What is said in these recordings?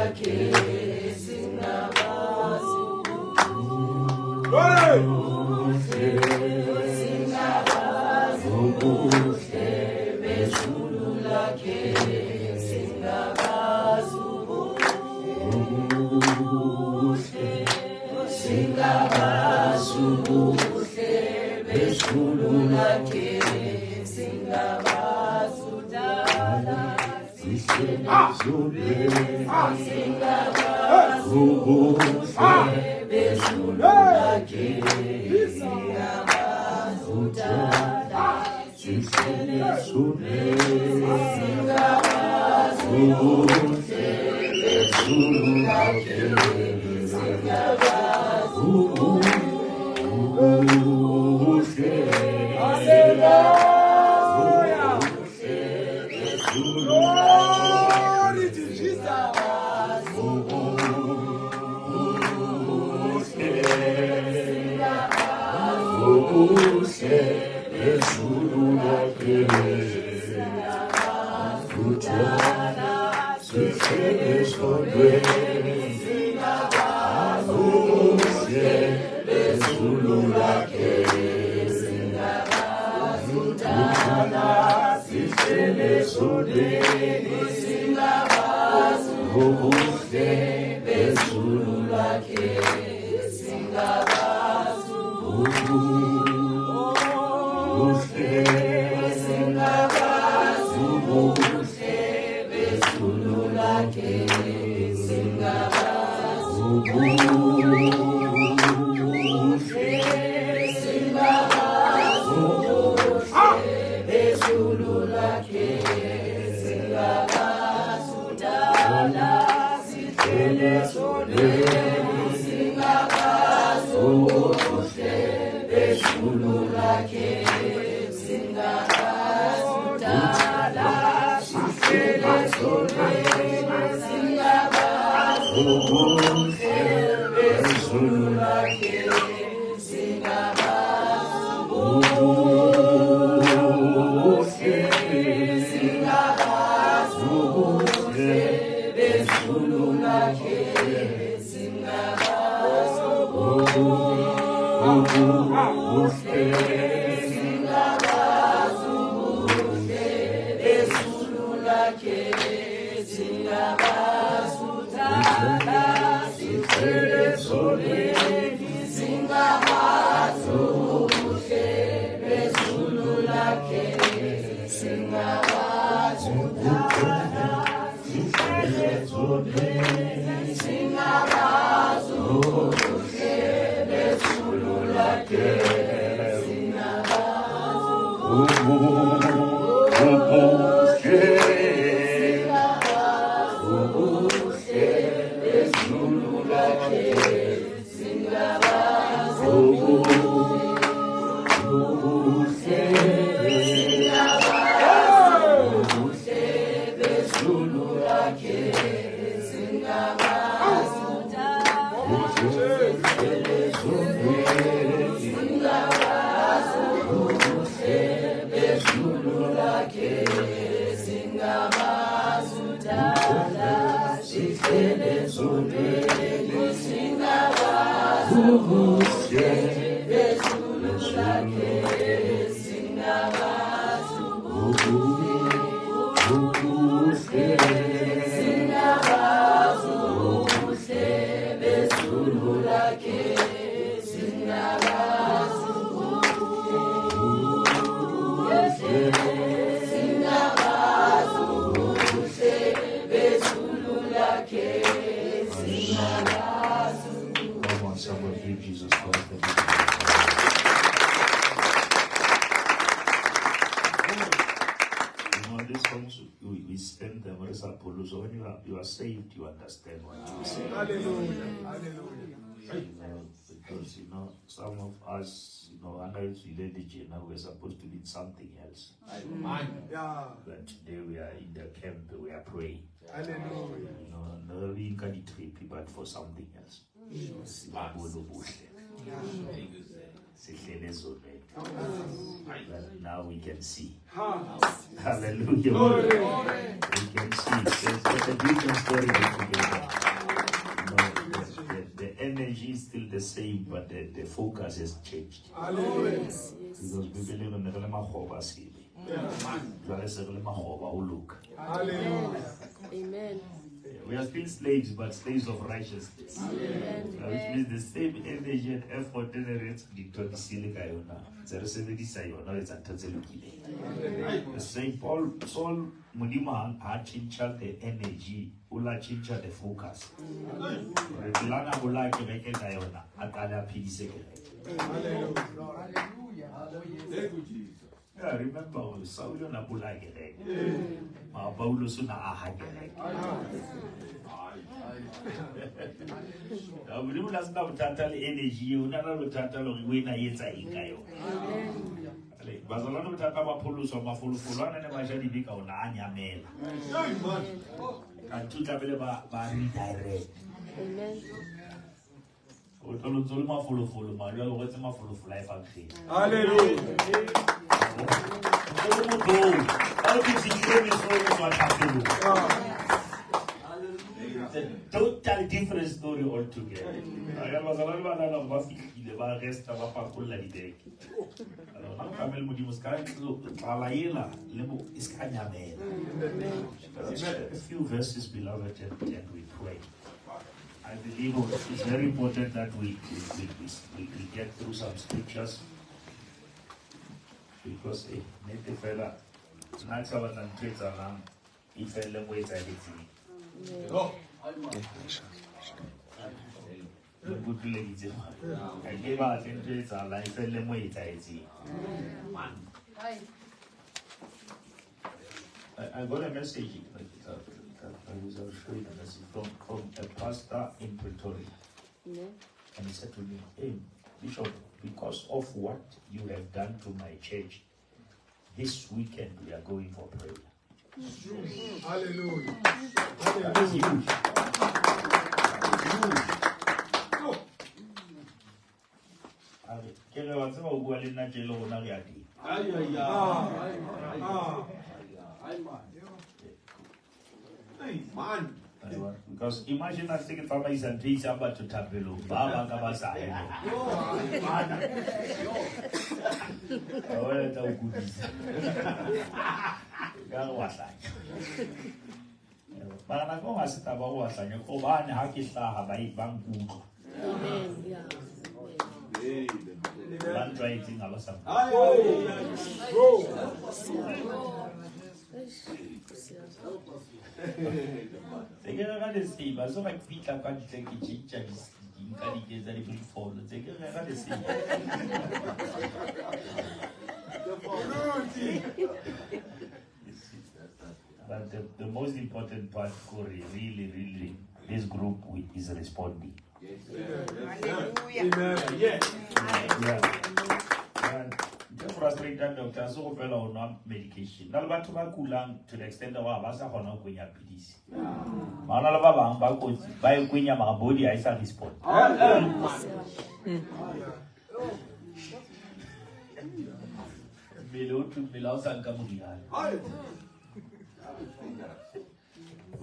lakhe singabazi singabazi ubuhle bezulu lakhe singabazi ubuhle singabazi ubuhle bezulu lakhe singabazi udala singabazi ubuhle bezulu lakhe singabazi udala singabazi ubuhle bezulu lakhe singabazi ubuhle Glory to Jesus. Ubuhle bezulu lakhe udala sihlele esondweni ubuhle bezulu lakhe singabazi udala sihlele esondweni singabazi ubuhle bezulu lakhe singabazi ubuhle singabazi ubuhle bezulu lakhe singabazi ubuhle singabazi ubuhle bezulu lakhe singabazi udala sihlele esonweni singabazi ubuhle bezulu lakhe singabazi udala sihlele esonweni singabazi ubuhle bezulu lakhe singabazi ubuhle singabazi ubuhle bezulu lakhe singabazi ubuhle singabazi ubuhle bezulu lakhe singabazi udala sihlele esonweni singabazi ubuhle bezulu lakhe singabazi udala sihlele esonweni singabazi ubuhle bezulu lakhe singabazi ubuhle singabazi ubuhle bezulu lakhe singabazi ubuhle singabazi ubuhle bezulu lakhe singabazi singabazi ubuhle bezulu lakhe singabazi udala sihlele esonweni singabazi ubuhle bezulu lakhe singabazi ubuhle singabazi ubuhle bezulu lakhe singabazi singabazi ubuhle bezulu lakhe singabazi. Come on, somebody give Jesus Christ the glory. You know, these songs we send them. So when you are saved, you understand what you say. Hallelujah. Hallelujah. You know, because you know, some of us, you know, we're supposed to be something else. Yeah. But today we are in the camp, we are praying. Hallelujah. You know, not only trip, but for something else. But now we can see. Hallelujah. We can see. It's a different story altogether. but the focus has changed. Hallelujah. Yes, yes. Because we believe in the makgoba sebe. Jwale se re le makgoba ho loka. Hallelujah. Amen. We are still slaves, but slaves of righteousness. Amen. Which means the same energy and effort e ne re etsa dintho di sele ka yona, ntse re sebedisa yona ho etsa ntho tse lokileng. The same Paul, Saul, Modimo ha tjhentjha the energy, o la tjhentjha the focus. Re tlana bolaya kereke ka yona, a qale a phedise kereke. Hallelujah. Thank you, Jesus. Yeah, remember, Saul o na bolaya kereke. Mara Paulus o na aha kereke. Modimo na sena bothata le energy eo, o na le bothata le hore o ena e etsa eng ka yona. Bazalwane bothata ba pholoswa, mafolofolo a na ne ba ja dibe ka ona a nyamela. Kanthe o tlamehile ba redirect. Amen. O tlo ntso le mafolofolo, mara jwale o rwetse mafolofolo a evangeli. Hallelujah. O le motho oo, ha o fihlile mesong o tswa thapelong. It's a total different story altogether. Bazalwane ba nahana hore ba fihlile, ba resta, ba pakolla dibeke. Alors, ha o tlamehile Modimo, se ka tlala ela le bo e se ka nyamela. A few verses, beloved, and we pray. I believe it's very important that we get through some scriptures, because nnete fela nna ke sa batla ntho e etsahalang e felle mo e etsahetseng. Le nkutlweleditse mara. Ha ke batle ntho e etsahalang e felle mo e etsahetseng. I got a message. I will show you the message from a pastor in Pretoria. Yeah. And he said to me, "Hey, Bishop, because of what you have done to my church, this weekend we are going for prayer." Hallelujah. That is huge. That is huge. Ke re wa tseba o bua le nna tje le rona re a teng. Man. Because imagine I think tsamaisa ntho e isang batho thapelong, ba bang ka ba sa ye. Wa tla o kudisa. Ka re wa hlanya. Mara nako ha se taba wa hlanya, hobane ha ke hlaha ba ba nkutlwa. Amen. Yeah. Ba ntlwaetseng ha ba sa Tse ke rera leseba, so ka fihla ka ntle ke tjhentjha di nka di ketsa di-briefolo, tse ke rera leseba. But the most important part, Corey, really, really, this group is responding. Hallelujah. Amen. Yes. Yeah. And the frustrated doctor so fela o nwa medication. Na le batho ba kulang to the extent of ba sa kgona ho kwenya pidisi. Mara le ba bang ba kotsi ba e kwenya mara body ha e sa respond. Mmele o thwe mmele ha o sa nka moriana.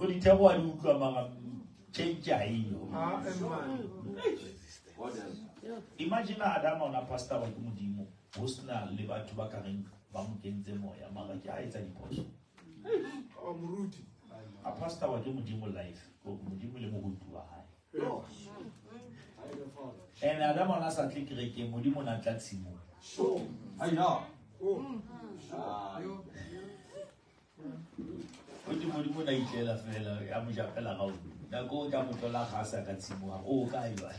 O ditheko wa di utlwa mara change ha eyo. Imagine Adama ona pastor wa ke Modimo, ho sena le batho ba ka reng ba mo kentse moya, mara ke a etsa diphoso. Oh, moruti. A pastor wa ke Modimo life, ko Modimo le moruti wa hae. And Adama ona sa tle kerekeng, Modimo na tla tshimong. O Modimo na itlela fela, a mo ja fela ga o. Nako o tla mo tlola ga sa ka tshimoga, o kae jwale?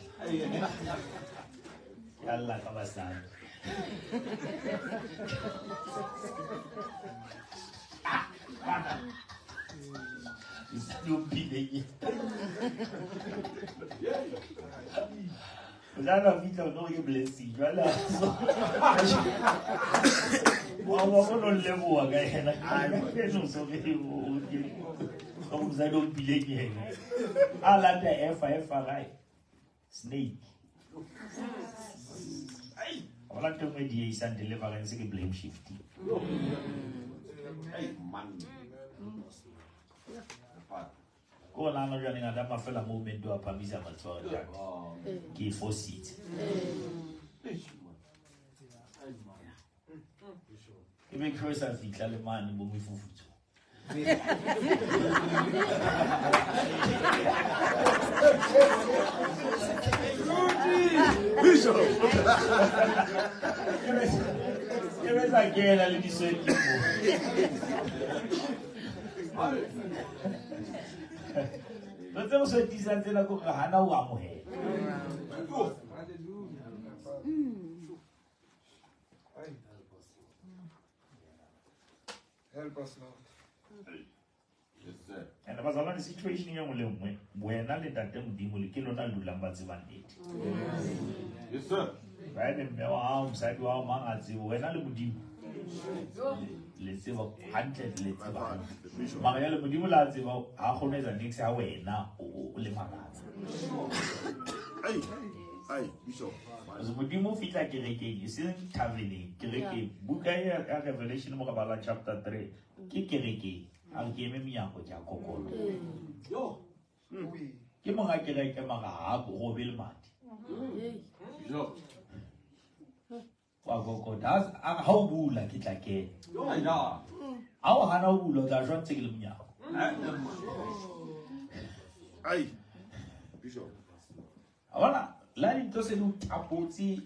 Ke a lla ka basadi. Mosadi o mphileng. Mosadi a fihla o no re ke blessing, jwale wa bona o leboha ka yena. Ke no so re o ke o mosadi o mphileng yena. A lata efa gae. Snake. Wala ntho e nngwe di isang deliverance ke blame shifting. Hey, man. Ko nahana jwaneng Adama fela moment wa phamisa matsoho ntate. Ke e fositse. Ke make sure e sa fihla le mane bo mefufutso. Bishop. Ke be sa kena le disweti mo. Ntho tse o swetisang tsena ke hore hana o amohela. Help us, Lord. Yes, sir. And bazalwane situation e nngwe le nngwe wena le ntate Modimo le ke lona le dulang ba tseba nnete. Yes, sir. Ba ebe mme wa hao, mosadi wa hao, mang a tsebe, wena le Modimo le tseba hantle, le tseba hantle. Mara jwale Modimo le a tseba ha kgone ho etsa niks ha wena o le manganga. Ai, ai, Bishop. Because Modimo o fihla kerekeng, e seng taverneng, kerekeng. Buka ya Revelation mo re bala chapter 3, ke kerekeng. A re ke eme menyako ke a kokota. Ke monga kereke mara ha a robe le madi. Bishop. Wa kokota. Ha o bula ke tla kena. Ha o hana ho bula o tla jwa ntse ke le monyako. Ai, Bishop. A bona, la dintho se di o tapotse,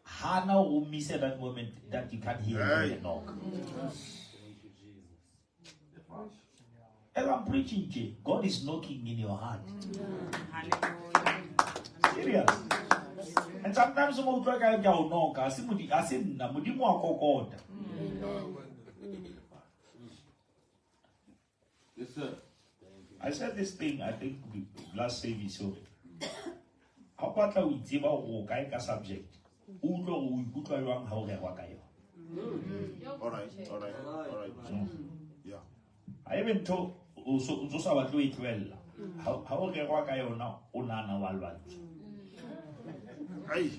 hana o miss that moment that you can't hear the knock. As I'm preaching, Jay, God is knocking in your heart. Serious. And sometimes o utlwa ka ke a o knock, a se a se nna, Modimo wa kokota. Yes, sir. I said this thing, I think, last service. So, ha o batla ho itseba hore o kae ka subject, o utlwe hore o ikutlwa jwang ha o rerwa ka yona. All right, all right, all right. Yeah. Ha ebe ntho o ntso sa batle ho e tlohella, ha o rerwa ka yona, o nahana wa lwantsha. Ai.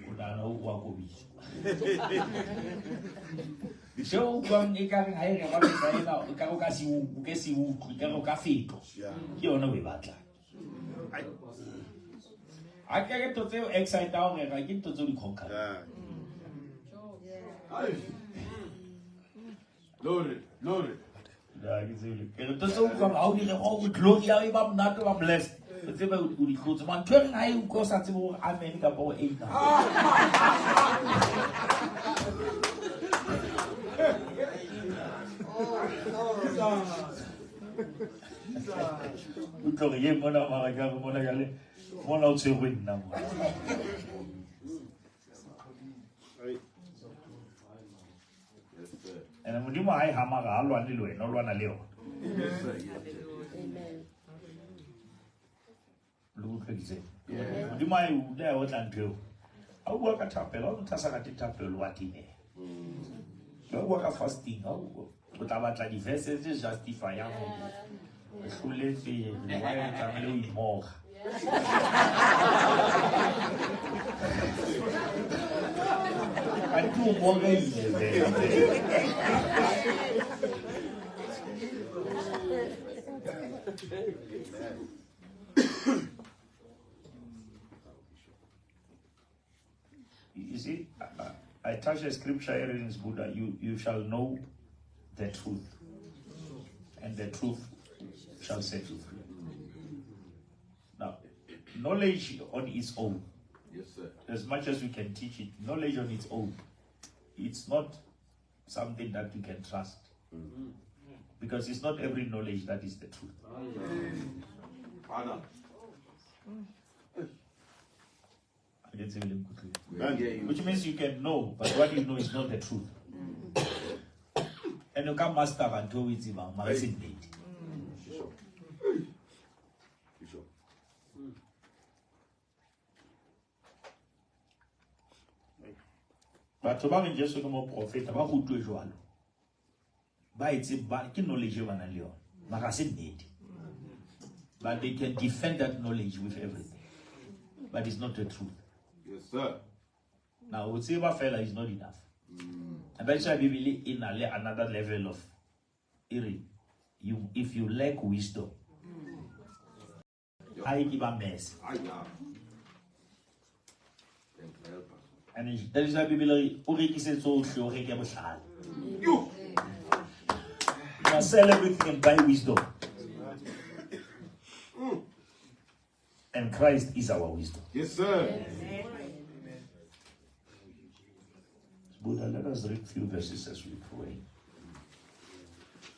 O nahana o wa kobiswa. Seo o utlwang ekareng ha e rerwa mehla ena, ekare o ka se o ke se utlwe, ekare o ka fetwa. Ke yona o e batlang. Ai. Ha ke re ntho tseo excite ha o rera, ke ntho tseo di conquer. Ai. Glory, glory. Ya, ke tseo le. Ke re ntho tseo utlwang ha o di rera, o glory ya e ba monate, ba blessed. O tsebe o di hlotse. Mara ntho e reng ha e utlwe o sa tsebe hore amen kapa o amen. O tlo re, ye mona mara ka re mona jwale, mona o tshwerwe nna mona. Yes, sir. And Modimo ha e hama ga a lwane le wena, o lwana le yona. Yes, sir. Yes, sir. Amen. Le utlwe. Modimo ha e utlwa ya otla ntho eo. Ha o bua ka thapelo, ha motho a sa rate thapelo wa timela. Ha o bua ka fasting, ha o tla batla di-verses tse justifyang hore o hloletse, why o tlamehile ho imoga. Kanti o mogehile vele. You see, I touch a scripture here in Buddha. You shall know the truth, and the truth shall set you free. Now, knowledge on its own, Yes, sir. as much as we can teach it, knowledge on its own, it's not something that you can trust. Because it's not every knowledge that is the truth. Father. I get Which means you can know, but what you know is not the truth. And you can't master until it's even. Bishop. Batho ba reng Jesu ke moprofeta ba rutwe jwalo. Ba e tseba ke knowledge e ba nang le yona. Mara ha se nnete. But they can defend that knowledge with everything. But it's not the truth. Yes, sir. Now, o tseba fela is not enough. And that's why Bibele e na le another level of ere If you lack wisdom, I give a mess. And that is why people you must sell everything and buy wisdom. And Christ is our wisdom. Yes, sir. Amen. Buddha, let us read a few verses as we pray.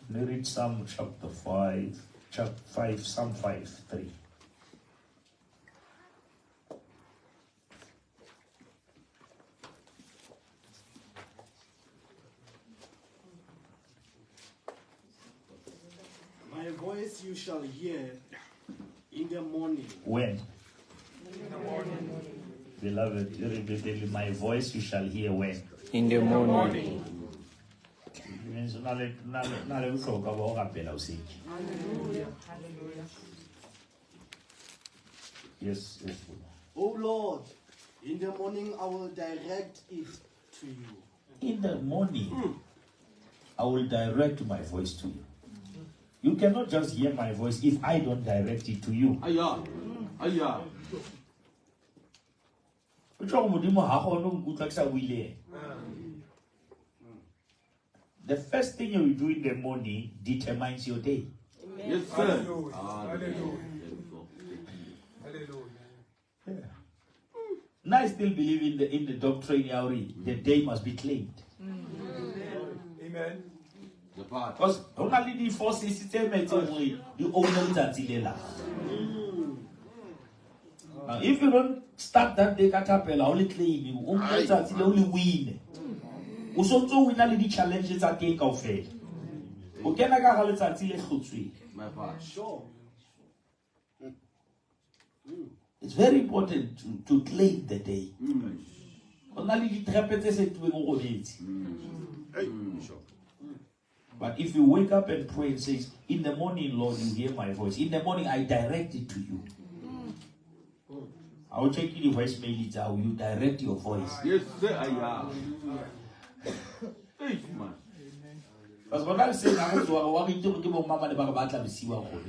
Let me read Psalm chapter 5, chapter 5, Psalm 5, 3. My voice you shall hear in the morning. When? In the morning. Beloved, my voice you shall hear when? In the morning. Hallelujah. Hallelujah. Yes, yes. O Lord, in the morning I will direct it to you. In the morning, I will direct my voice to you. You cannot just hear my voice if I don't direct it to you. Aya. Aya. The first thing you do in the morning determines your day. Amen. Yes, sir. Hallelujah. Hallelujah. Hallelujah. Yeah. Now I still believe in the doctrine, Yauri, the day must be claimed. Amen. Because only the forces the own. Now, if you don't start that day, caterpillar only claim you only win. O win all the challenges at teng kaofela. O kena ka ga letsatsi le hlotsweng. Sure. It's very important to claim the day. O na le ditrepe tse setuweng o robetse. But if you wake up and pray and says, in the morning, Lord, you hear my voice. In the morning, I direct it to you. I will check the voicemail. How you direct your voice. Yes, sir. Because when I say, I was worried to give mama the batla bosiwa gore.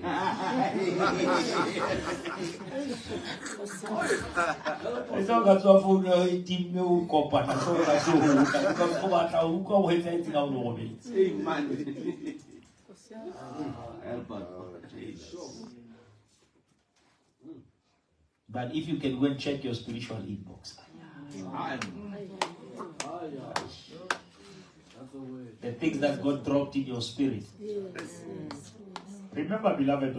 E tsa ka tswa phone e timme o kopana so ka so ka go batla o utlwa o etsa etseng ka o robetse. Amen. Help us. But if you can go and check your spiritual inbox. The things that God dropped in your spirit. Yes, yes. Remember, beloved,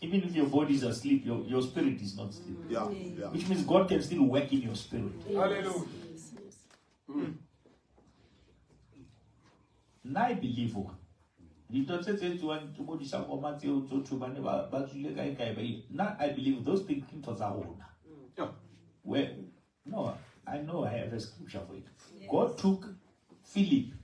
even if your body is asleep, your spirit is not asleep. Yeah, yeah. Which means God can still work in your spirit. Yes, Hallelujah. Yes, yes. Now I believe now I believe those things. Where no, I know I have a scripture for it. Yes. God took Philip.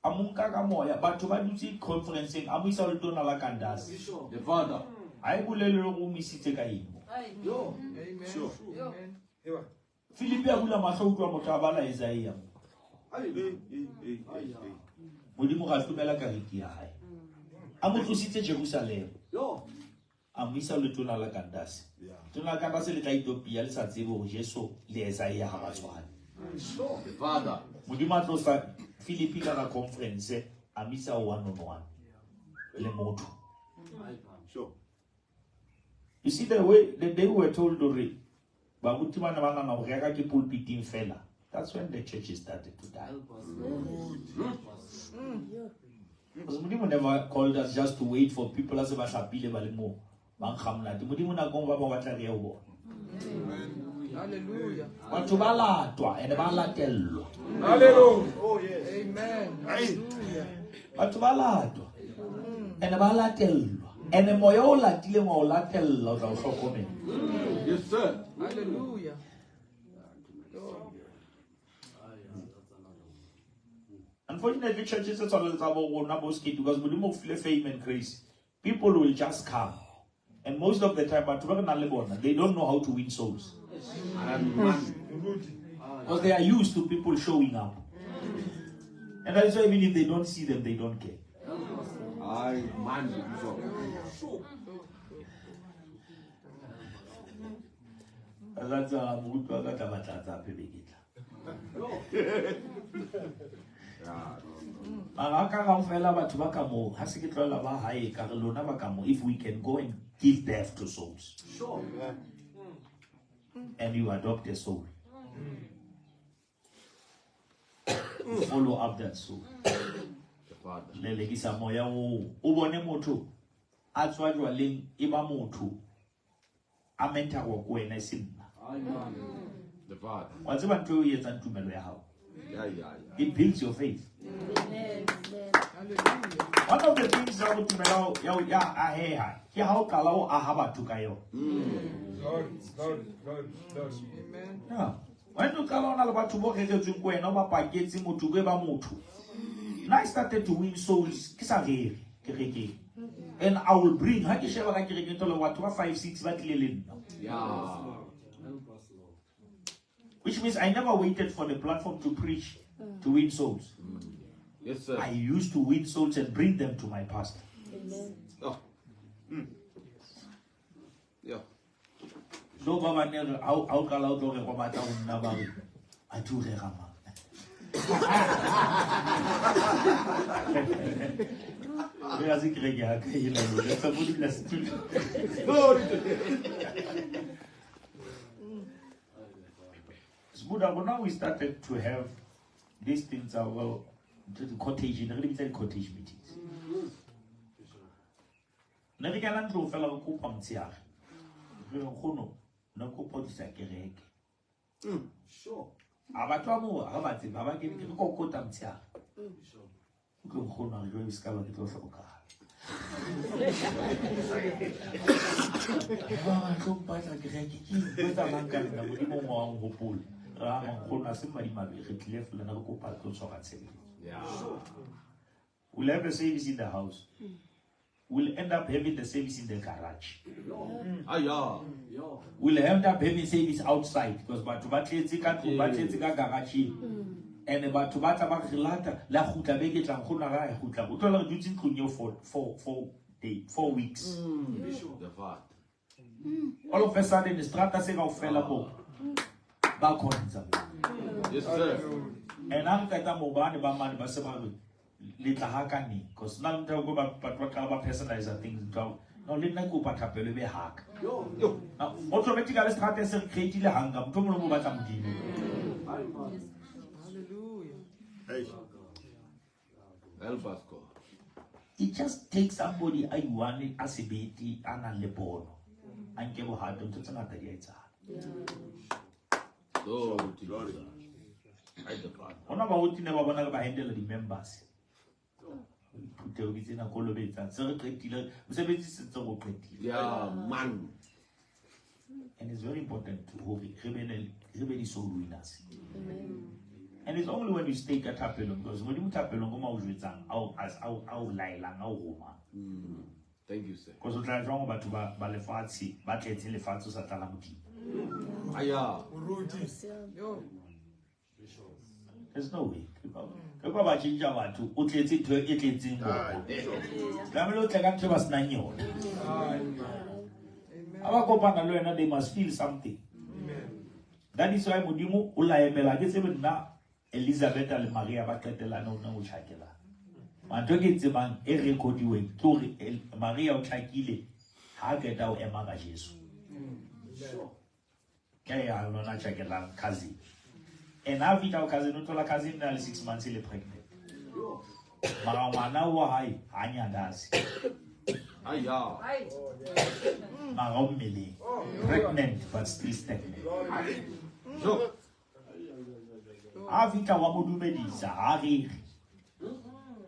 Amunka ka moya batho ba dutse conferenceng a mo isa le tona la Candace. The father. A e bolele go mo isitse ka eng. Amen. Sure. Amen. Philip a bula mahlo utlwa motho a bala Isaiah. Modimo ga hlomela kariki ya hae. A mo tlositse Jerusalem. A mo isa le tona la Candace. Tona la Candace le tla Ethiopia le sa tsebe hore Jesu le Isaiah ha ba tshwane. The father. Modimo a tlosa Philip ka la conference a mo isa one on one le motho. Sure. You see the way the day we were told hore baruti bana ba nana hore ya ka ke pulpiting fela. That's when the church started to die. Because Modimo never called us just to wait for people as ba hlapile ba le mo ba nkga monate. Modimo nakong ba bang ba tla re ho bona. Hallelujah. Batho ba latwa and ba latellwa. Hallelujah. Oh, yes. Amen. Hallelujah. Batho ba latwa and ba latellwa. And moya o latileng wa o latella o tla o hlokomela. Yes, sir. Hallelujah. Unfortunately, churches tse tshwana le tsa bo rona bo skate because Modimo o file fame and grace. People will just come. And most of the time, batho ba re nang le bona, they don't know how to win souls. Because they are used to people showing up. And that's why even if they don't see them, they don't care. I man, That's a moruti wa ka tla batla tsa pebeketla. Mara ka kaofela batho ba ka moo, ha se ke tlohela ba hae ka re lona ba ka moo, if we can go and give birth to souls. Sure. And you adopt a soul. Follow up that soul. Lelekisa moya oo. O bone motho a tswa jwaleng e ba motho a mentorwa ko wena e se nna. The Father. Wa tseba ntho eo e etsang tumelo ya hao. Yeah. It builds your faith. Amen. Hallelujah. One of the things that tumelo ya aheha ke ha o qala o aha batho ka yona. Glory, glory, glory, glory. Amen. Yeah. When o qala o na le batho bo reretsweng ko wena, o ba paketse motho ko e ba motho. Now I started to win souls ke sa rere kerekeng. And I will bring ha ke sheba ka kerekeng tole batho ba 5 6 ba tlile le nna. Yeah. Which means I never waited for the platform to preach to win souls. Yes, sir. I used to win souls and bring them to my pastor. Amen. Oh. Yeah. So ba ba ne re ha o qala o tlo re go batla ho nna ba re a tu rera mang. Re a se kereke ya ka ena lona, tsa mo dula setulo. Sbuda, now we started to have these things are well the cottage, re di bitsa di-cottage meetings. Ne re kena ntlo fela re kopa motshehare. Re re nkgono, ne kopa ho tlisa kereke. Sure. A batho ba moo ha ba tsebe, ha ba kene, ke re kokota motshehare. Utlwe nkgono a re jwale se ka ba ke tlo hlokahala. Ba tlo mpatla kereke, ke eng? Ho etsahalang ka nna? Modimo wa nhopole. Re a nkgono, ha se madimabe, re tlile fela ne re kopa re tlo tshwara tshebeletso. Yeah. We'll have a service in the house. We'll end up having the service in the garage. Ah, yeah. We'll end up having service outside because batho ba tletse ka tlung, ba tletse ka garage. And batho ba tla ba re lata la kgutla beke tlang kgona ra e kgutla. O tlola re dutse ntlong eo for 4 weeks. The Father. All of a sudden strata se kaofela mo ba khonza. Yes, sir. And I'm qeta mo ba ne ba mane ba se ba re le tla ha ka neng, because nna ntho go ba batho ba qala ba personalize things ntho. No le nna kopa thapelo e be haka. Yo. Now automatically strata se re create-ile hanga motho mongwe o batla Modimo. Hallelujah. Help us, God. It just takes somebody a iwane a sebete a nang le pono. A nke bohato ntho tse ngata di a etsahala. Glory to Jesus. I the Father. Hona baruti ne ba bona re ba handle di-members. Phutheho ke tsena kolobetsang se re qetile mosebetsi se ntse re o qetile. Yeah, man. And it's very important to hore re be di-soul winners. And it's only when you stay ka thapelong, because Modimo thapelong ko ma o jwetsang, a o laelang, a o romang. Thank you, sir. Because o tla jwang ho batho ba lefatshe, ba tletse lefatshe o sa tlala Modimo. Aya. Yo. There's no way. Ke kwa ba tjhentjha batho, o tletse ntho e tletseng bona. Tlamehile o tle ka ntho e ba senang yona. Ha ba kopana le wena, they must feel something. That is why Modimo o la emela. Ke tsebe nna Elizabeth le Maria ba qetelane ho ne ho tjhakela. Mantho ke tsebang e recordilweng ke hore Maria o tjhakile ha a qeta ho ema ka Jesu. Ke ya lona tjhakelang cousin. And ha fihla ho cousin, o thola cousin na le 6 months e le pregnant. Mara ngwana wa hae ha nyakase. Aya. Mara o mmeleng. Pregnant but still stagnant. Yo. Ha fihla wa mo dumedisa, ha rere.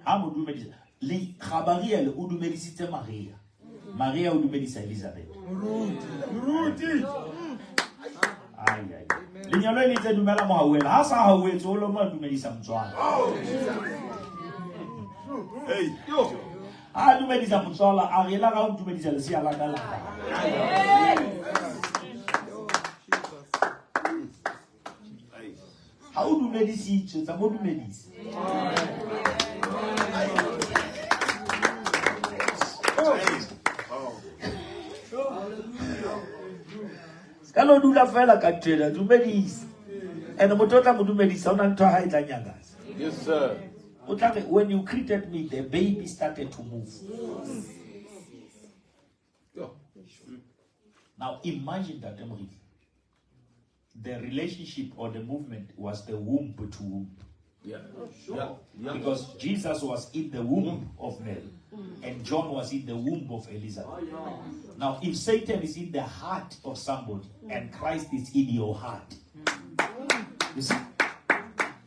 Ha mo dumedisa, le Gabriel o dumedisitse Maria. Maria o dumedisa Elizabeth. Moruti. Ai ai. Lenyalo le tse dumela mo hauela. Ha sa hauetse o lo mo dumedisa motswala. Hey. Yo. Ha dumedisa motswala, a re la ga o dumedisa lesea la ka la. Ha o dumedisitse, tsa mo dumedisa. no dula fela ka ntho dumedisa. And motho o tla mo dumedisa, o na ntho ya hae e tla nyakatsa. Yes, sir. O tla re, when you greeted me, the baby started to move. Yo. Now imagine that, Emily. The relationship or the movement was the womb to womb. Yeah. Yeah. Yeah. Because Jesus was in the womb of Mary and John was in the womb of Elizabeth. Now, if Satan is in the heart of somebody and Christ is in your heart, you see,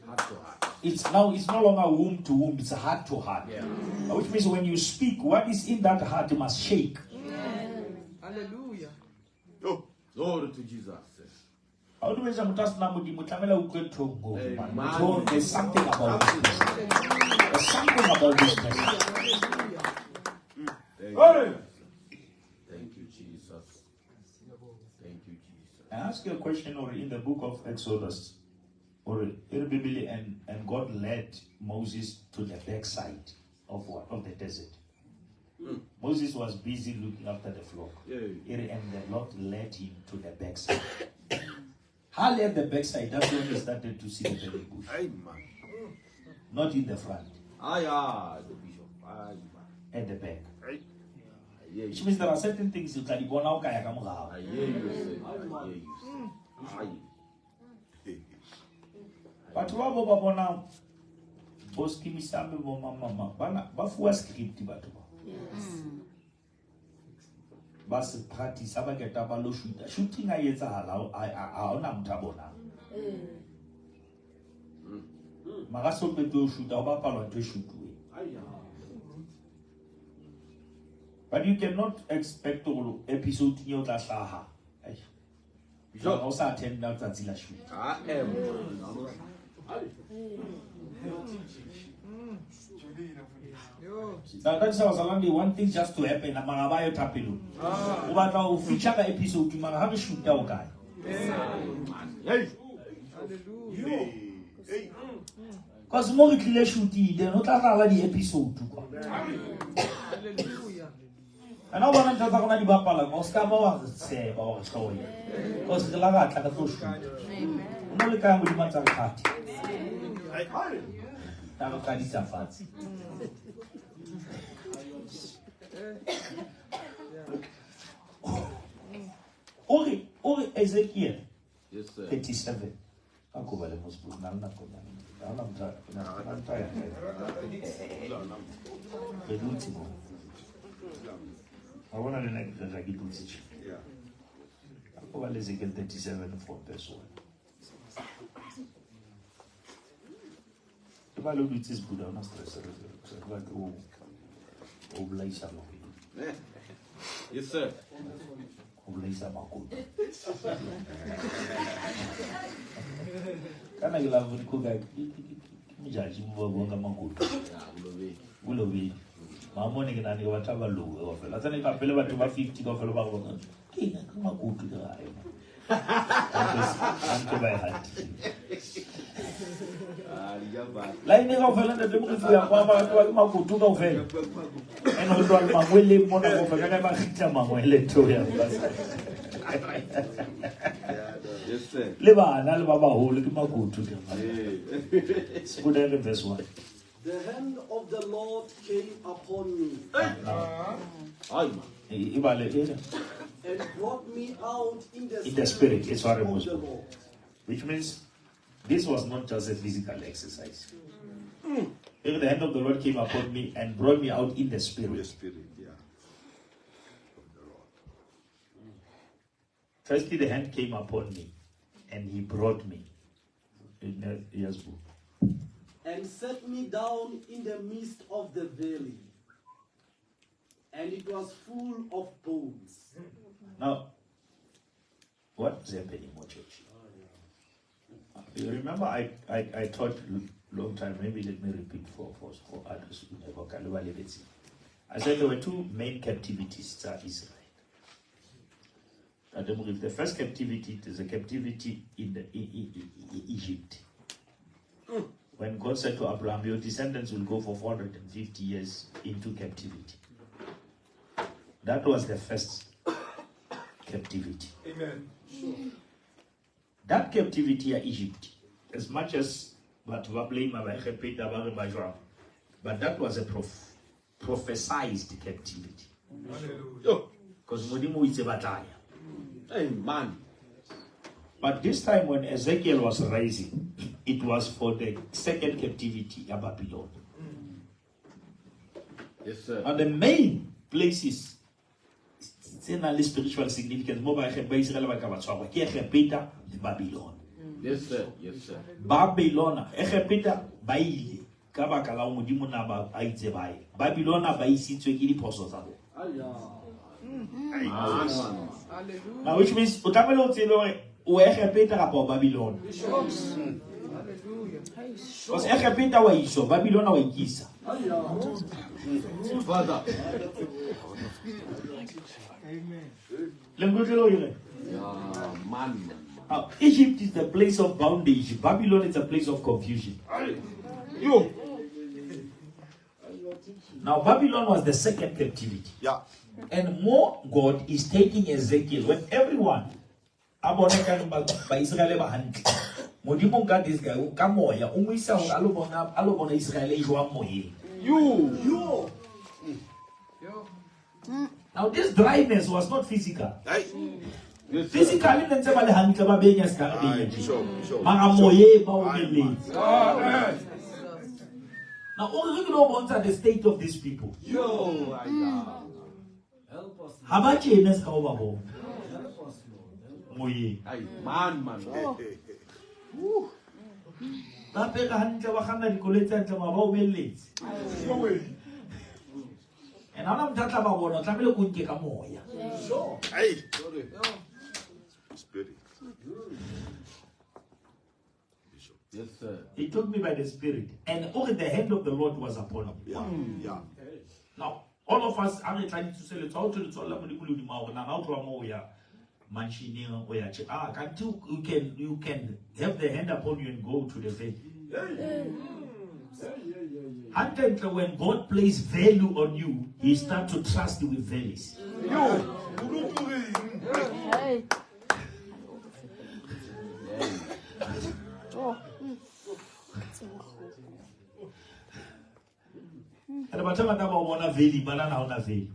Heart to heart. it's no longer womb to womb, it's heart to heart. Yeah. Which means when you speak, what is in that heart must shake. Hallelujah. Yo. Glory to Jesus. How do we say motho a sena Modimo, tlamehile a utlwe ntho e nngwe, man. Amen. There's something about this person. There's something about this person. Thank you. Thank you, Jesus. Thank you, Jesus. I ask you a question, or in the book of Exodus, or in Bible, and God led Moses to the backside of what? Of the desert. Moses was busy looking after the flock. Yeah. And the Lord led him to the backside. How led the backside? That's when he started to see the burning bush. Amen. Not in the front, Aye, the bishop. Aye, man. at the back. I hear Which you. means there are certain things you can bona o ka ya ka morao. I hear you say. I hear you say. Aye. Batho ba bo ba bona bo Skeem Saam bo mamama bana ba fuwa script batho ba. Ba se practice ba keta ba lo shoota. Shooting a etsahala ha hona motho a bonang. Mara so qete ho shoota ho bapalwa ntho e shootuweng. But you cannot expect hore episode eo tla hlaha. Ai. Bishop. Ha o sa attend-a letsatsi la shoot. I am. Yo. Now that's how Zalandi one thing just to happen mara ba yo thapelong. O batla ho feature ka episode mara ha re shoota o kae. Hey. Hallelujah. Because mo re tlile shootile then o tla tlala di episode kwa. Hallelujah. Ana o bona ntho tsa rona di bapala o ska ba wa re tseba wa re hloya. Because re la ra tla ka tlo shoot. O no le kae Modimo a tsa re kgathe. Ta re qadisa fatshe. Ore Ezekiel Yes, sir. 37. Ka ko bale mo spoon na nako nyana. Ha ona motho na ntho ya. Re dutse mo. Ha bona le nna ke tla ke dutse tje. Yeah. Ka ko bale Ezekiel 37 from verse 1. Ke ba le dutse sebuda ona stress re ba ke o bolaisa makoto. Yes, sir. O bolaisa makoto. Kana ke la bone ko ka ke mojaji mo ba buang ka makoto. Yeah, Bolobedi. Mamone ke nane ke batla ba lowe kaofela. Tsene ka pele batho ba 50 kaofela ba go bona. Ke eng ke makoto ke gae. Ntho ba e hatile. Line kaofela ntate Molefi ya kwa ba ke makoto kaofela. Ene ho tloha le mangweleng mona kaofela ka ba kgitla mangwele ntho ya ba. Yes, sir. Le bana le ba baholo ke makoto ke ba. Sekudele verse 1. The hand of the Lord came upon me Aye, man. and brought me out in the, In the spirit, it's what it of was. the Lord. Which means this was not just a physical exercise. If the hand of the Lord came upon me and brought me out in the spirit. The spirit, yeah. Of the Lord. Firstly, the hand came upon me and he brought me. Yes, book. And set me down in the midst of the valley, and it was full of bones. Now, what is happening, more church? You remember I taught long time, maybe let me repeat for others who never can. I said there were two main captivities to Israel. The first captivity is a captivity in Egypt. When God said to Abraham, your descendants will go for 450 years into captivity. That was the first captivity. Amen. That captivity ya Egypt, as much as batho ba blame ba Egepeta ba re ba jwang, but that was a prophesized captivity. Hallelujah. Because Modimo o itse ba tla ya. Amen. But this time when Ezekiel was rising, it was for the second captivity of Babylon. Yes, sir. And the main places tse nang le spiritual significance mo ba Israel ba ka ba tshwarwa ke Egepeta le Babylon. Yes, sir. Yes, sir. Babylon, Egepeta ba ile ka baka la Modimo na ba a itse ba ye. Babylon ba isitswe ke diphoso tsa bona. Hallelujah. Now which means o tlamehile o tsebe hore o Egepeta kapa o Babylon. Hallelujah. Because Egepeta wa iswa, Babylon wa ikisa. Father. Amen. Le nkutlwile o eng? Yeah, man. Now, Egypt is the place of bondage. Babylon is a place of confusion. Yo. Now, Babylon was the second captivity. Yeah. And more God is taking Ezekiel when everyone a bona ka ba Israel ba hantle. Modimo nka this guy ka moya o mo isa hore a lo bona Israel e jwang moyeng. You. Yo. Yo. Now this dryness was not physical. Hey. Yes, sir. Physically ne ntse ba le hantle ba benya ska re Aye, benya. Bishop, Bishop. Mara moyeng ba omeletse. Now o re ke lo bontsha the state of these people. Yo. Help us, Ha ba tjena ska o ba bona. help us, Lord. Moyeng. Ay, man, man. Ba apere hantle ba kganna dikoloi tse hantle mara ba omeletse. And ha ona motho a tla ba bona, o tlamehile ko nke ka moya. Sure. Hey. Sorry. Spirit. Bishop. Yes, sir. He took me by the Spirit, and oh, the hand of the Lord was upon me. Yeah. Yeah. Now, all of us, ha re tla ditsoseletso, ha o thwe letsoho la Modimo le hodimo ha hore nana o tloha moo o ya mansioneng, o ya tje. Ah, kanti you can have the hand upon you and go to the valley. Hantle, when God places value on you, He starts to trust you with values. Hey. And batho ba bangata ba o bona value, ba nahana ha ona value.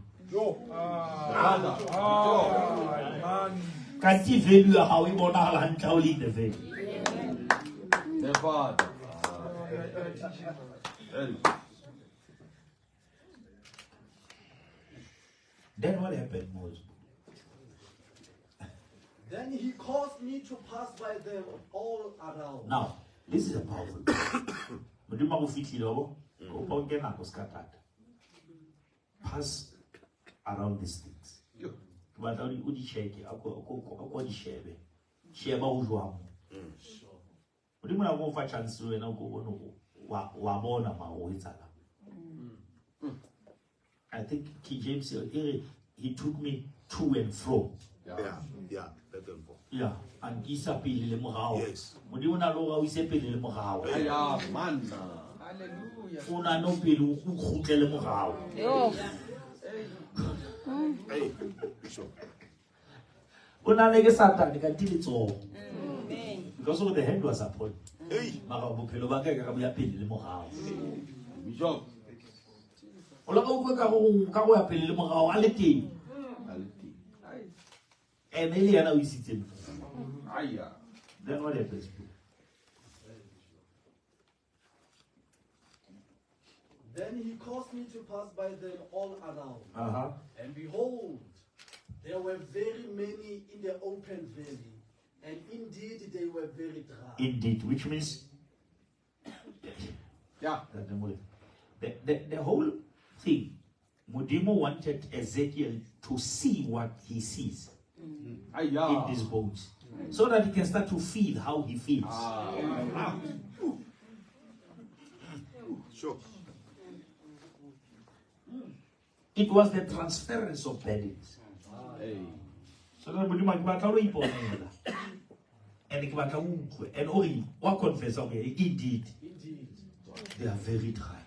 Father. Kanti value ya hao e bonahala hantle ha o le in the value. The Father. Hey. Then what happened, Moses? Then he caused me to pass by them all around. Now, this is a powerful. Modimo a go fihlile, wa bo? Kopa o nke nako ska tata. Pass around these things. Yo. Ke batla o di check-e, a ko di shebe. Sheba ho jwang mo. Modimo na go fa chance le wena o ko bone wa bona mara o etsahalang. I think King James he took me to and fro. Yeah. Yeah. Yeah. Let them go. Yeah, a nkisa pele le morao. Yes. Modimo na le hore a o ise pele le morao. Ay, man. Hallelujah. O nahane o pele o kgutle le morao. Yo. Hey. Bishop. O nahane ke Satane kanti letsoho. Because of the hand was upon. Hey. Mara bophelo ba ka e ka bo ya pele le morao. Bishop. O la ka utlwa ka go ya pele le morao a le teng. Alti. Ene le yena o isitse mo. Ay. Then what happens? Then he caused me to pass by them all around. Uh-huh. And behold, there were very many in the open valley, and indeed they were very dry. Indeed, which means Yeah. the whole thing, Modimo wanted Ezekiel to see what he sees Ay, in these bones, so that he can start to feel how he feels. Sure. It was the transference of burdens. Hey. So that Modimo ke batla o iponela. And ke batla o utlwe. And o re wa confess okay, indeed, Indeed. they are very dry.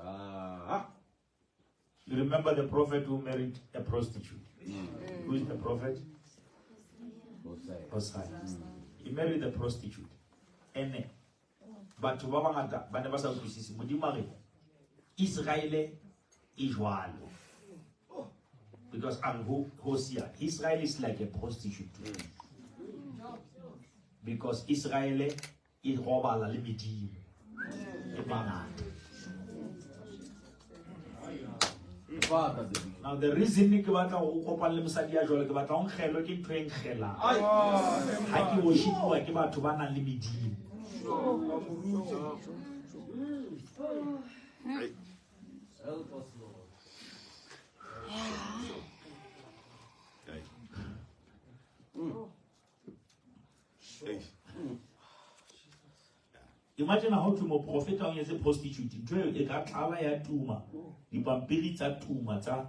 Ah. You remember the prophet who married a prostitute? Who is the prophet? Hosea. He married the prostitute. And batho ba bangata ba ne ba sa utlwisise. Modimo a re Israele e jwalo. Because I'm Hosea, Israel is like a prostitute. Because Israel e robala le medimo. E bangata. Now the reason ke batla go kopana le mosadi ya jwalo, ke batla ho nkgelwe ke ntho e nkgelang. Ha ke worshipiwa ke batho ba nang le medimo. Help us, Lord. Imagine how to mo prophet o nyetse prostitute. Ntho e ka tlala ya tuma. Dipampiri tsa tuma tsa.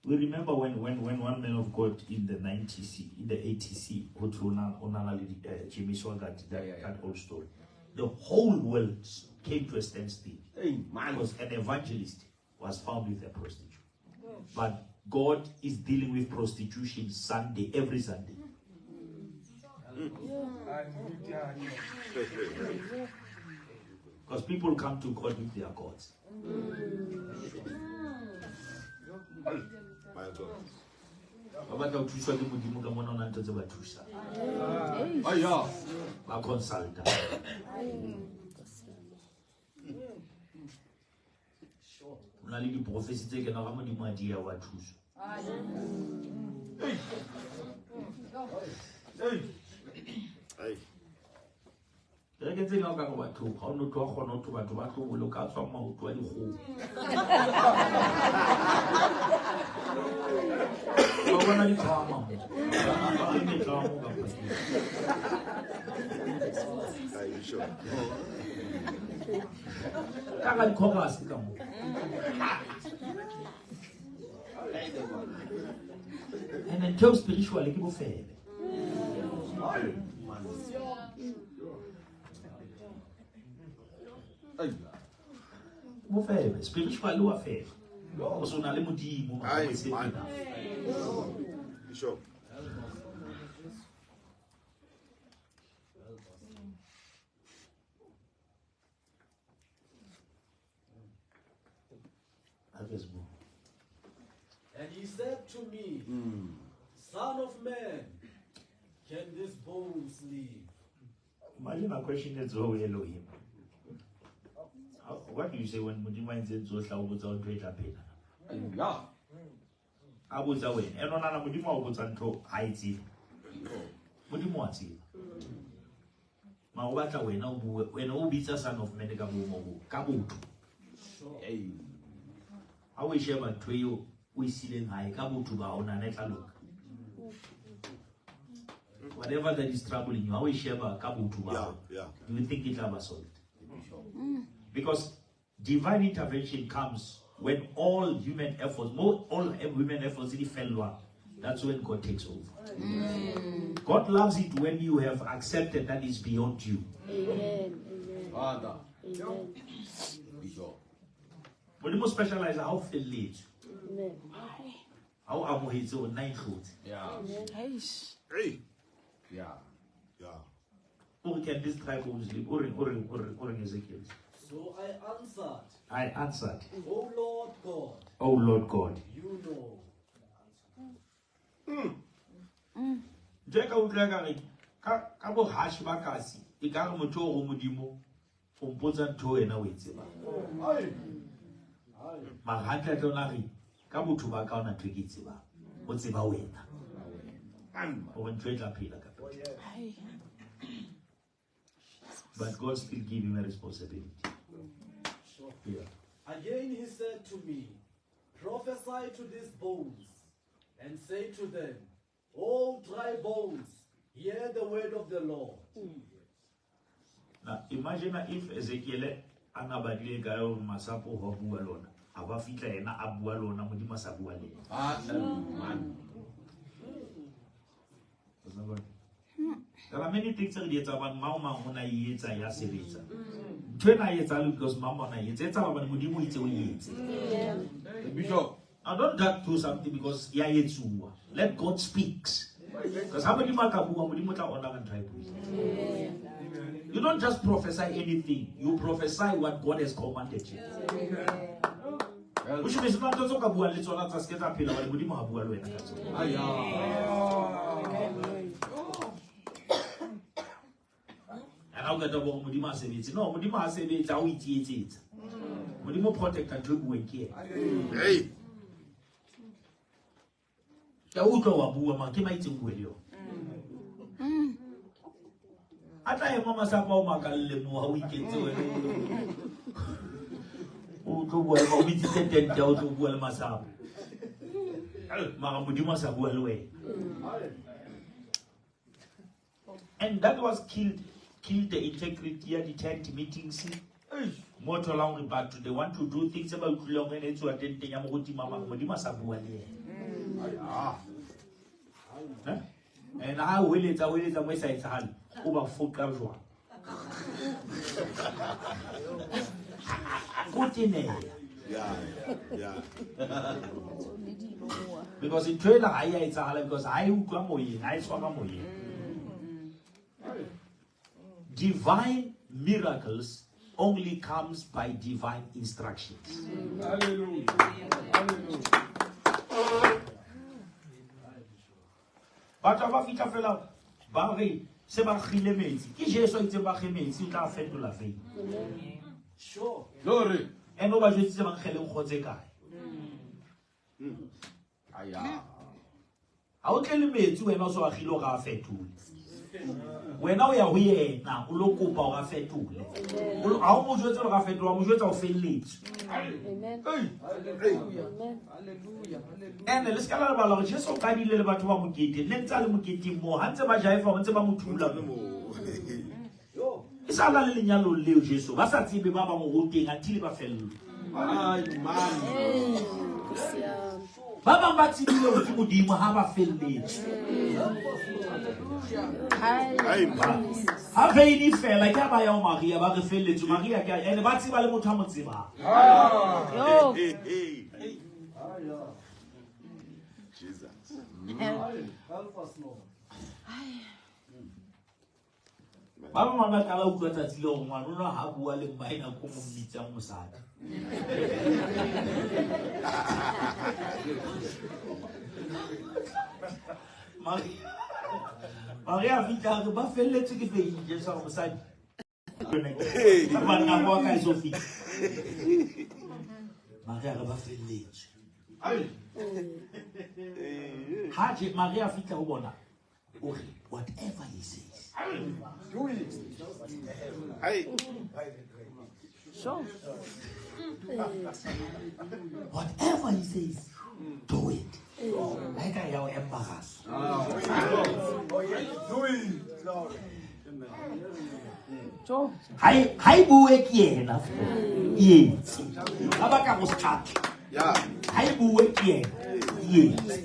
We remember when one man of God in the 90s, in the ATC, ho thona o na le Jimmy Swaggart, that old story. The whole world came to a standstill. Because an evangelist was found with a prostitute. But God is dealing with prostitution Sunday, every Sunday. Because people come to God with their gods. My God. Ba batla ho thuswa ke Modimo ka mona o na ntho tse ba thusang. Ba consulta. Ho na le diprofesi tse kenang ka Modimo a di ya wa thuswa. Kereke tse ding ha o ka re batho, ha o no tloha kgona ho thwe batho ba hlobole, o ka tswa maoto a dikgomo. Ba bona ditlhama mo. Ba re metlamo kapa ke. Ka ga di-chorus ka mo. And then ntho spiritual ke bofebe. Bofebe, spiritual wa febe. O so na le Modimo. Bishop. And he said to me, Son of man, can these bones live? Imagine a question that's so Elohim. What do you say when Modimo a ntse tsohla o botsa ntho e tla phela? A botsa wena. Ene o nahana Modimo a o botsa ntho ha e tsebe. Modimo wa tseba. Mara o batla wena o bue, wena o bitsa son of man ka bomo bo, ka botho. Ha o e sheba ntho eo o e sileng hae ka botho ba o nahana e tla loka. Whatever that is troubling you, ha o e sheba ka botho ba hao, do you think it tla ba solved? Because divine intervention comes when all human efforts, all human efforts really fell. That's when God takes over. God loves it when you have accepted that it's beyond you. Amen. Amen. Father. Amen. Bishop. Modimo specialize how felletswe. Amen. Ha o amohetse o nna itlhotse. Yeah. Hey. Yeah. Yeah. O re can this dry bones live? O reng Ezekiel. So I answered. I answered. O Lord God. O Lord God. You know. Ntho e ka utlwa ka re ka bohashi ba kasi e ka re motho o go Modimo o mpotsa ntho wena o e tsebang. Mara hantle o na re ka botho ba ka ona ntho e ke e tsebang. O tseba wena. O ntho e tla phela ka pele. But God still gave him a responsibility. Yeah. Again he said to me, prophesy to these bones and say to them, O dry bones, hear the word of the Lord. Now imagine if Ezekiel a na badile ka hore masapo ho bua lona, a ba fitla yena a bua lona, Modimo a sa bua le yena. There are many things that di etsa bang mang mang o na e etsa ya sebetsa. Ntho ena e etsahale because mama ona e etse etsahala hobane Modimo o itse o etse. Bishop. I don't just do something because ya etsuwa. Let God speaks. Because ha Modimo a ka bua, Modimo o tla honora ntho a e buileng. You don't just prophesy anything. You prophesy what God has commanded you. Which means ntho tse o ka buang le tsona tsa se ke tsa phela hobane Modimo ha bua le wena ka tsona. And ha o qeta ho Modimo ha sebetse. No, Modimo ha sebetse, ha o itsietsetsa. Modimo protecta ntho e bueng ke yena. Hey. Ke a utlwa wa bua mara ke maitseng bue le yona. A tla ema masapo a o makalle moo ha o ikentse wena. O tlo bua le o bitsitse tente o tlo bua le masapo. Mara Modimo a sa bua le wena. And that was killed the integrity ya di-tent meetings. Mo tholang hore batho they want to do things tse ba utlwileng hore e ne e tsuwa tenteng ya moruti mama, Modimo a sa bua le yena. And ha o eletsa mo e sa etsahale, o ba foqa jwang? Ko teneya. Yeah. Because ntho ena ha e a etsahala because ha e utlwa moyeng, ha e tshwara moyeng. Divine miracles only comes by divine instructions. Hallelujah. Hallelujah. Batho ba fihla fela ba re se ba kgile metsi. Ke Jesu a itseng ba kge metsi o tla fetola veine. Sure. Glory. Ene o ba jwetsitse ba nkgele nkgo tse kae? Aya. Ha o tle le metsi wena o so a kgile hore a fetole. Wena o ya ho yena o lo kopa hore a fetole. Ha o mo jwetse hore a fetole, o mo jwetsa o felletswe. Amen. Hallelujah. Amen. Hallelujah. Hallelujah. Ene le ska la lebala hore Jesu o qadile le batho ba mokete, ne ntse a le moketeng moo, ha ntse ba jaifa, ntse ba mo thula. E sa la le lenyalong leo Jesu, ba sa tsebe ba bang hore o teng until ba fellwe. Ai man. Ba bang ba tsebile hore ke Modimo ha ba felletswe. Ai man. Ha veine fela ke ba ya ho Maria ba re felletswe, Maria ke ene ba tseba le motho a mo tsebang. Hey, hey. Jesus. Help us, Lord. Ba bang ba qala utlwa tsatsi leo hore ngwana ona ha bua le mmae nako mo mmitsang mosadi. Maria a fihla a re ba felletswe ke veine, Jesu a re mosadi. Banna kwa ka e so fihla. Maria a re ba felletswe. Ha Maria a fihla ho bona, o re whatever he says. Do it. Hey. Sure. Whatever he says, do it. Like I am embarrassed. Do it. Hai bue ke yena. Yes. Ha ba ka go start. Yeah. Hai bue ke yena. Yes.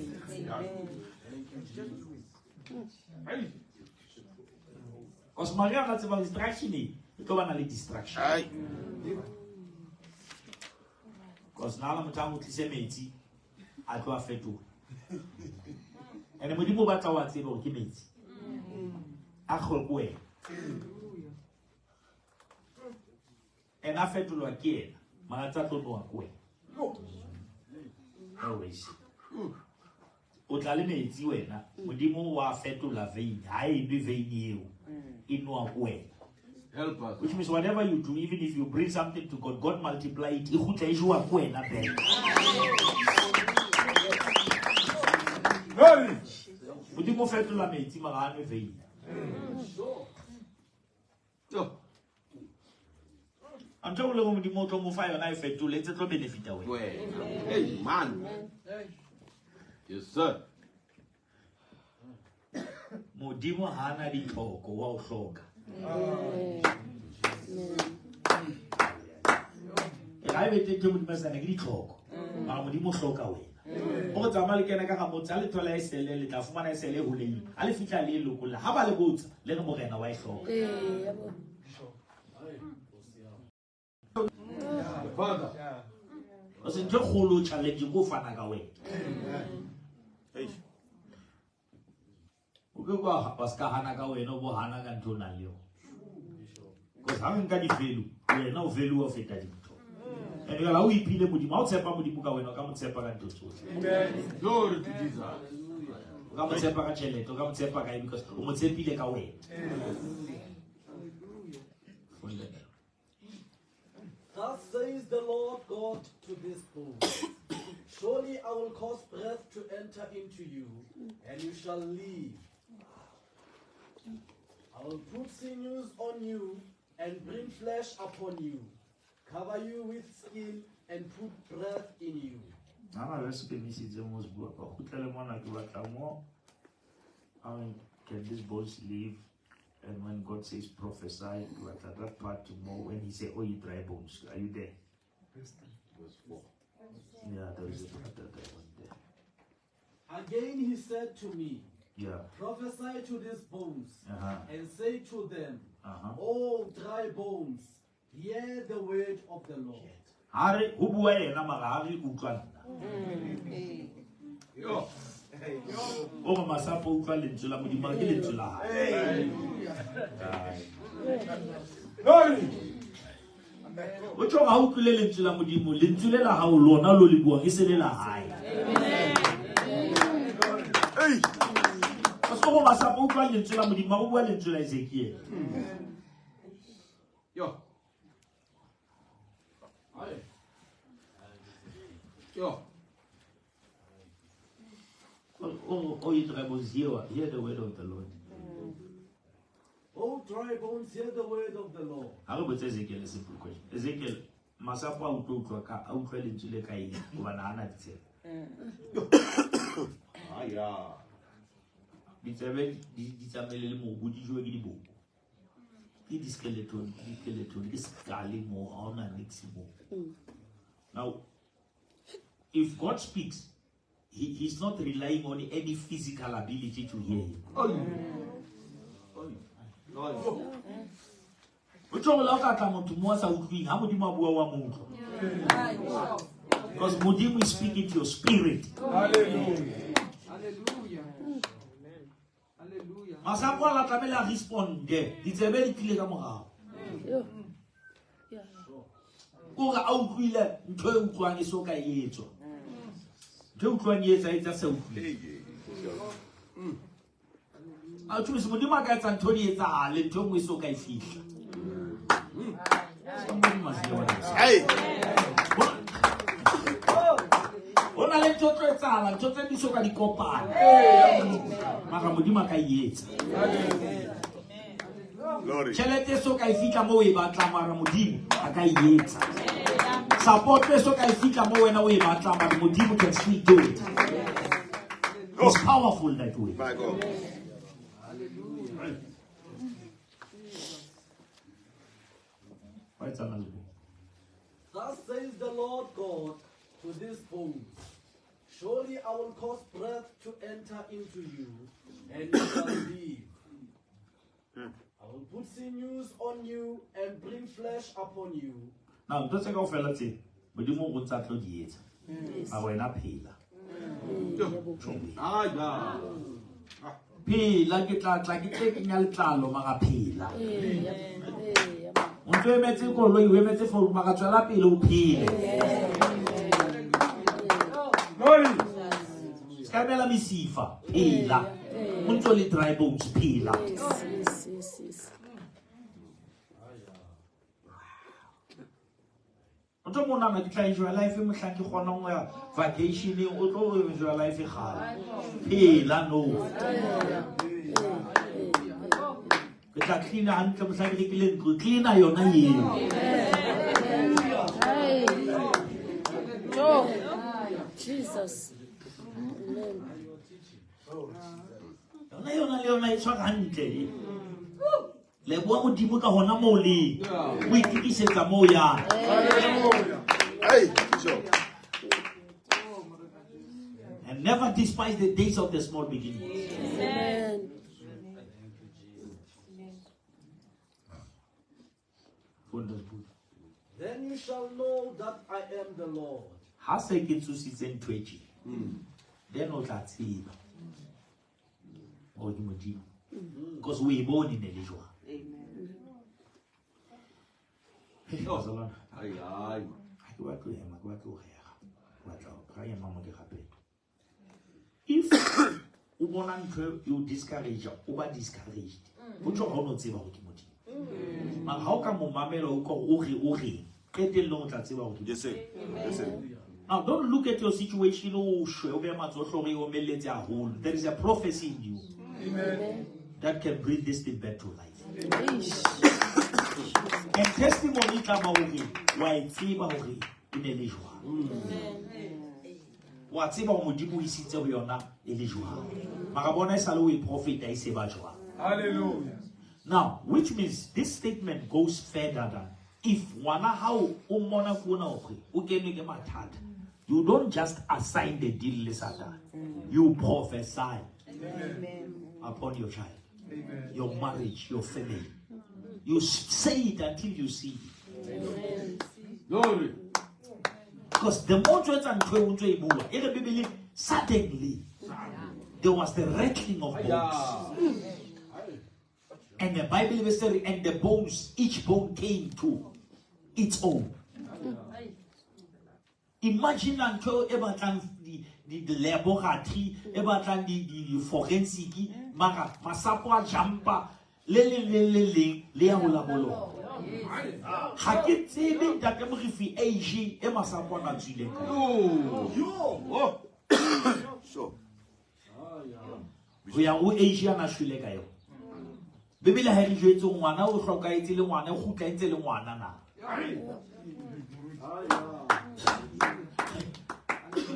Because Maria ga tseba distraction e tlo bana le distraction. Ai. Because nala motho a mo tlise metsi a tlo a fetola. Ene Modimo o batla wa tseba hore ke metsi. A kgole ko wena. Ene a fetolwa ke yena, mara tsa tlo nowa ko wena. Always. O tla le metsi wena, Modimo wa fetola veine, ha e nwe veine eo. E nowa ko wena. Help us. Which means whatever you do, even if you bring something to God, God multiply it. E kgutla e jowa ko wena back. Glory. Modimo o fetola metsi mara ha nwe veine. Yo. Ntho e le Modimo o tlo mo fa yona e fetole, e tse tlo benefita wena. Wena. Hey man. Yes sir. Modimo ha na ditlhoko wa o hloka. E ga e bete ke Modimo a sa na ke ditlhoko. Mara Modimo o hloka wena. O re tsamaya le kena ka ga motse, ha le thola esele, le tla fumana esele e holehile. Ha le fihla le e lokolla, ha ba le botsa, le re morena wa e hloka. Father. O se ntho e kgolo challenge ko fana ka wena. O ke kwa wa ska hana ka wena o bo hana ka ntho o nang le yona. Because ha nka di-value, wena o value o feta dintho. And jwale ha o iphile Modimo, ha o tshepa Modimo ka wena, o ka mo tshepa ka ntho tsohle. Amen. Glory to Jesus. O ka mo tshepa ka tjhelete, o ka mo tshepa ka eng, because o mo tshepile ka wena. Thus says the Lord God to this bones, Surely I will cause breath to enter into you, and you shall live. I will put sinews on you and bring flesh upon you, cover you with skin and put breath in you. Nana verse ke misitse mo se bua ka kgutlele mona ke batla mo. I mean, can these bones live? And when God says prophesy, ke batla that part more when he say, oh, you dry bones. Are you there? Verse 4. Yeah, there is a part that I went there. Again he said to me, Yeah. Prophesy to these bones and say to them, Uh-huh. O dry bones, hear the word of the Lord. Ha re ho bua yena mara ha re utlwa nna. Yo. O re masapo utlwa lentswe la Modimo, mara ke lentswe la hae. Glory. O tjho ha o utlwile lentswe la Modimo, lentswe le la hao lona lo le buang e se le la hae. Hey. Parce que masapo utlwa lentswe la Modimo, mara o bua lentswe la Ezekiel. Yo. Yo. Oh, you dry bones, hear the word of the Lord. O dry bones, hear the word of the Lord. Ha re botse Ezekiel a simple question. Ezekiel, masapo a utlwa ka a utlwa lentswe le ka eng hobane ha ana ditsebe. Ah, yeah. Ditsebe di tsamaile le mobu, di jowe ke diboko. Ke di-skeleton, ke skale mo, ha hona niks mo. Now, if God speaks, he's not relying on any physical ability to hear him. O tjho hore le ha o ka tla motho mo a sa utlwing, ha Modimo a bua wa mo utlwa. Because Modimo is speaking to your spirit. Hallelujah. Hallelujah. Hallelujah. Masapo a la tlamehile a responde, ditsebe di tlile ka morao. Kore a utlwile ntho e utlwang e so ka e etswa. Ntho e utlwang e etsa etsa sa utlwile. A tjho Modimo a ka etsa ntho di etsahale, ntho e nngwe e so ka e fihla. Somebody must hear what I'm saying. Hey. Ho na le ntho tlo etsahala, ntho tse di so ka di kopana. Mara Modimo a ka e etsa. Glory. Tjhelete e so ka e fihla moo o e batlang, mara Modimo a ka e etsa. Support e so ka e fihla moo wena o e batlang, mara Modimo can still do it. He's powerful that way. My God. Wa etsang Lesbo? Thus says the Lord God to these bones, Surely I will cause breath to enter into you, and you shall live. I will put sinews on you and bring flesh upon you. Now, ntho tse kaofela tse Modimo o ntsa tlo di etsa. Mara wena phela. Tjho. Ah, yeah. Phela ke tla tla ke tle kenya letlalo mara phela. O ntso emetse koloi, o emetse founu, mara tswela pele o phele. Glory. Se ka emela mesifa, phela. O ntso le dry bones, phela. Yes. O tlo monana ke tla enjoy life mohlang ke kgonang ho ya vacationeng, o tlo enjoy life kgale. Phela no. Ke tla cleaner hantle mohlang ke rekile ntlo, cleaner yona eo. Hey. Oh, Jesus. Amen. Yona yona le yona e tshwara hantle. Leboha Modimo ka hona moo leng. O itokisetsa moo yang. Hallelujah. Hey, Bishop. And never despise the days of the small beginnings. Amen. Wonderful. Then you shall know that I am the Lord. Ha se ke tsositse ntho e tjena, then o tla tseba hore ke Modimo. Because o e bone ne le jwang. Amen. Bazalwane, Ai, ai. ha ke batle ho ema, ke batla ho rera. Ke batla ho ra ema mo ke rapela. If o bona ntho e o discourage, o ba discouraged. Ho tjho ha o no tseba hore ke Modimo. Mara ha o ka mo mamela o utlwa hore o reng, qetellong o tla tseba hore ke Yes, sir. Yes, sir. Now, don't look at your situation. Oh, shwe, o beha matsoho hloohong e omelletse haholo. There is a prophecy in you. Amen. That can bring this thing back to life. Eish. And testimony tla ba hore wa e tseba hore e ne le jwang. Wa tseba hore Modimo o isitse ho yona e le jwang. Mara bona e sale o e profeta e se ba jwang. Hallelujah. Now, which means this statement goes further than if ngwana hao o mmona ko ona hore o kenwe ke mathata, you don't just assign the deal le Satan. You prophesy Amen. upon your child, Amen. your marriage, your family. You say it until you see it. Glory. Because the more you etsa ntho e o ntso e bua, e re Bibele, suddenly there was the rattling of bones. And the Bible will say, and the bones, each bone came to its own. Imagine ntho e batlang di laboratory, e batlang di forensic, mara masapo a jumpa le le le le leng le ya ho la bolona. Ha ke tsebe ntate Morefi age e masapo ana a tswileng ka yona. Oh. Sure. Ho ya ho age ana shwele ka yona. Bibele ha e re jwetse hore ngwana o hlokahetse le ngwana, o kgutla e ntse le ngwana na.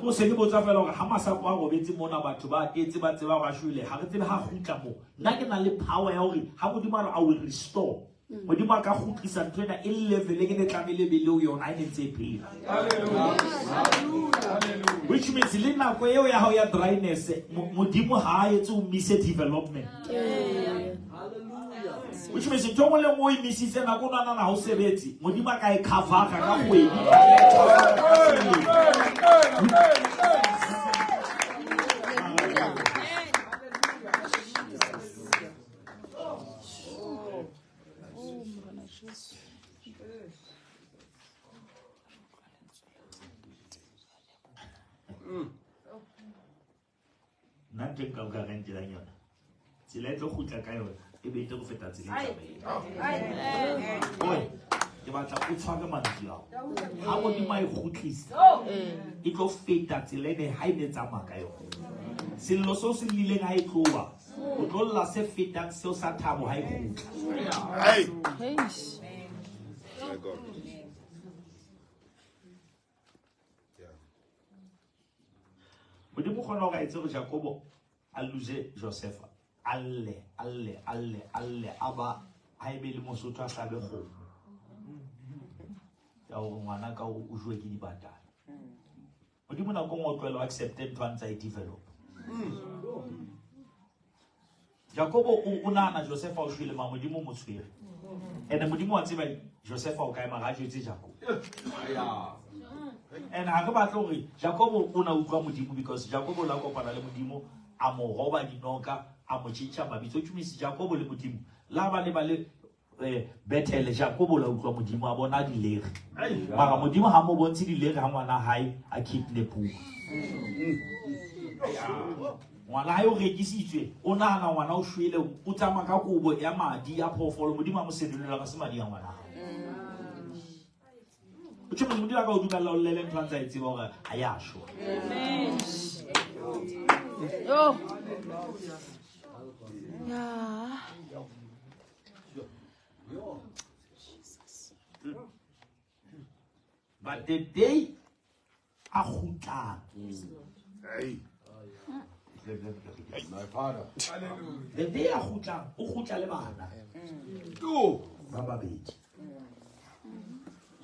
O se ke botsa fela hore ha masapo a robetse mona batho ba atetse ba tseba hore a shwele, ha re tsebe ha kgutla moo. Nna ke na le power ya hore ha Modimo a re I will restore. Modimo a ka kgutlisa ntho ena e level e ke ne tlamehile be le ho yona ha e ne ntse e phela. Hallelujah. Hallelujah. Which means le nako eo ya hao ya dryness, Modimo ha a etse o mise development. Hallelujah. Which means ntho e nngwe le nngwe o e misitse nako o nahana ha o sebetse, Modimo a ka e cover-a ka kgwedi. Nna ntho e nka o ka rentelang yona, tsela e tlo kgutla ka yona e be e tlo go feta tsela e tsamaileng. Oi, ke batla o tshware mantswe ao. Ha Modimo a e kgutlisa, e tlo feta tsela e ne ha e ne tsamaya ka yona. Sello seo se llileng ha e tloha, o tlo lla se fetang seo sa thabo ha e kgutla. Hey. Eish. My God. Yeah. Modimo o kgona hore a etse hore Jakobo a lose Josefa, a lle, a lle, a lle, a lle, a ba ha ebe le Mosotho a hlabe kgomo ya hore ngwana ka o jowe ke dibatana. Modimo nako e nngwe o tlohela o accepte ntho a ntse a e develop. Jakobo o nahana Josefa o shwele, mara Modimo o mo tshwere. And Modimo wa tseba Josefa o kae, mara ha jwetse Jakobo. And ha re batle hore Jakobo o na utlwa Modimo, because Jakobo o la kopana le Modimo, a mo roba dinoka, a mo tjhentjha mabitso. Which means Jakobo le Modimo la ba le ba le Bethel, Jakobo la utlwa Modimo, a bona dilere. Mara Modimo ha mo bontshe dilere ha ngwana hae a kidnapuwa. Ngwana hae o rekisitswe, o nahana ngwana o shwele, o tsamaya ka kobo ya madi ya phoofolo, Modimo a mo senolela ka se madi a ngwana hae. O tjho Modimo a ka o dumella o llele ntho a ntse a e tseba hore ha ya shwa. Yo. Yeah. But the day a kgutlang, Hey. My father. Hallelujah. the day a kgutlang, o kgutla le bana Oh. ba babedi.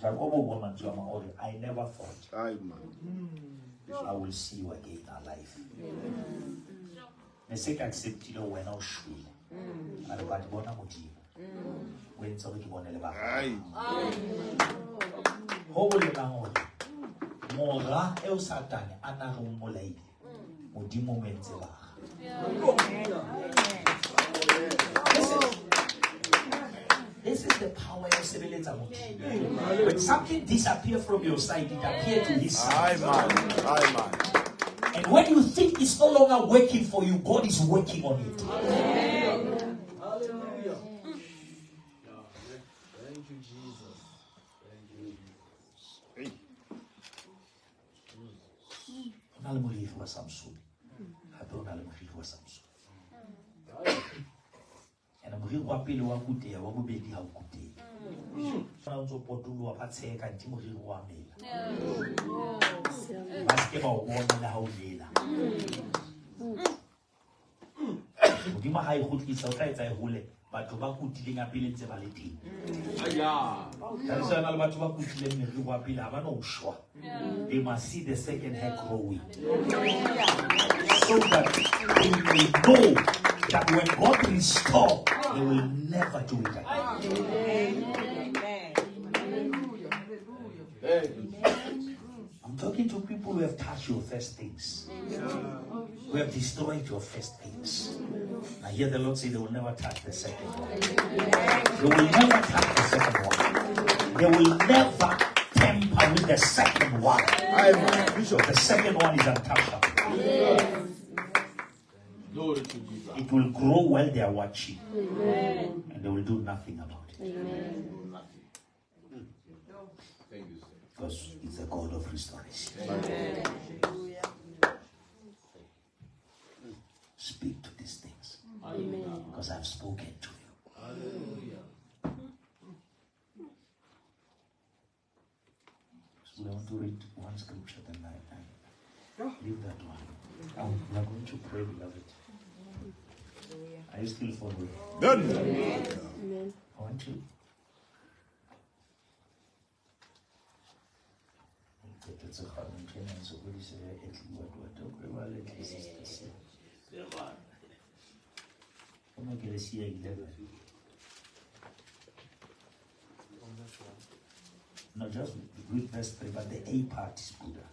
Jakobo o bua mantswe a mang, o re, I never thought Ai, man. I will see you again alive. Ne se ke acceptile wena o shwele. A re, but bona Modimo. O entse hore ke bone lebaka. Ai. Ho bolelang hore mora eo Satane a na re o mmolaile, Modimo o mo entse bara. This is the power of sebeletsa Modimo. When something disappears from your side, it appears to his side. Aye, man. Aye, man. And when you think it's no longer working for you, God is working on it. Hallelujah. Thank you, Jesus. Thank you, Jesus. Ho na le moriri wa Samson. Hape ho na le moriri wa Samson. And moriri wa pele wa kuteha, wa bobedi ha o kutehe. Ona o ntso potoloha ba tsheha nthe moriri wa mela. Ba se ke ba o bona le ha o mela. Modimo ha e kgutlisa, o tla etsa e hole. Batho ba kutileng a pele ntse ba le teng. Ka le batho ba kutileng meriri wa pele ha ba no shwa. They must see the second hair growing. So that they may know that when God restores, they will never do it again. I'm talking to people who have touched your first things, who have destroyed your first things. I hear the Lord say they will never touch the second one. They will never touch the second one. They will never tamper with the second one. The second one is untouchable. Glory to Jesus. It will grow while they are watching. Amen. And they will do nothing about it. Amen. Thank you, sir. Because it's a God of restoration. Amen. Speak to these things. Amen. Because I've spoken to you. Hallelujah. So I want to read one scripture, then I leave that one. We are going to pray, beloved. Are you still following? Amen. I want to. No, just read verse 3, but the A part is Buddha.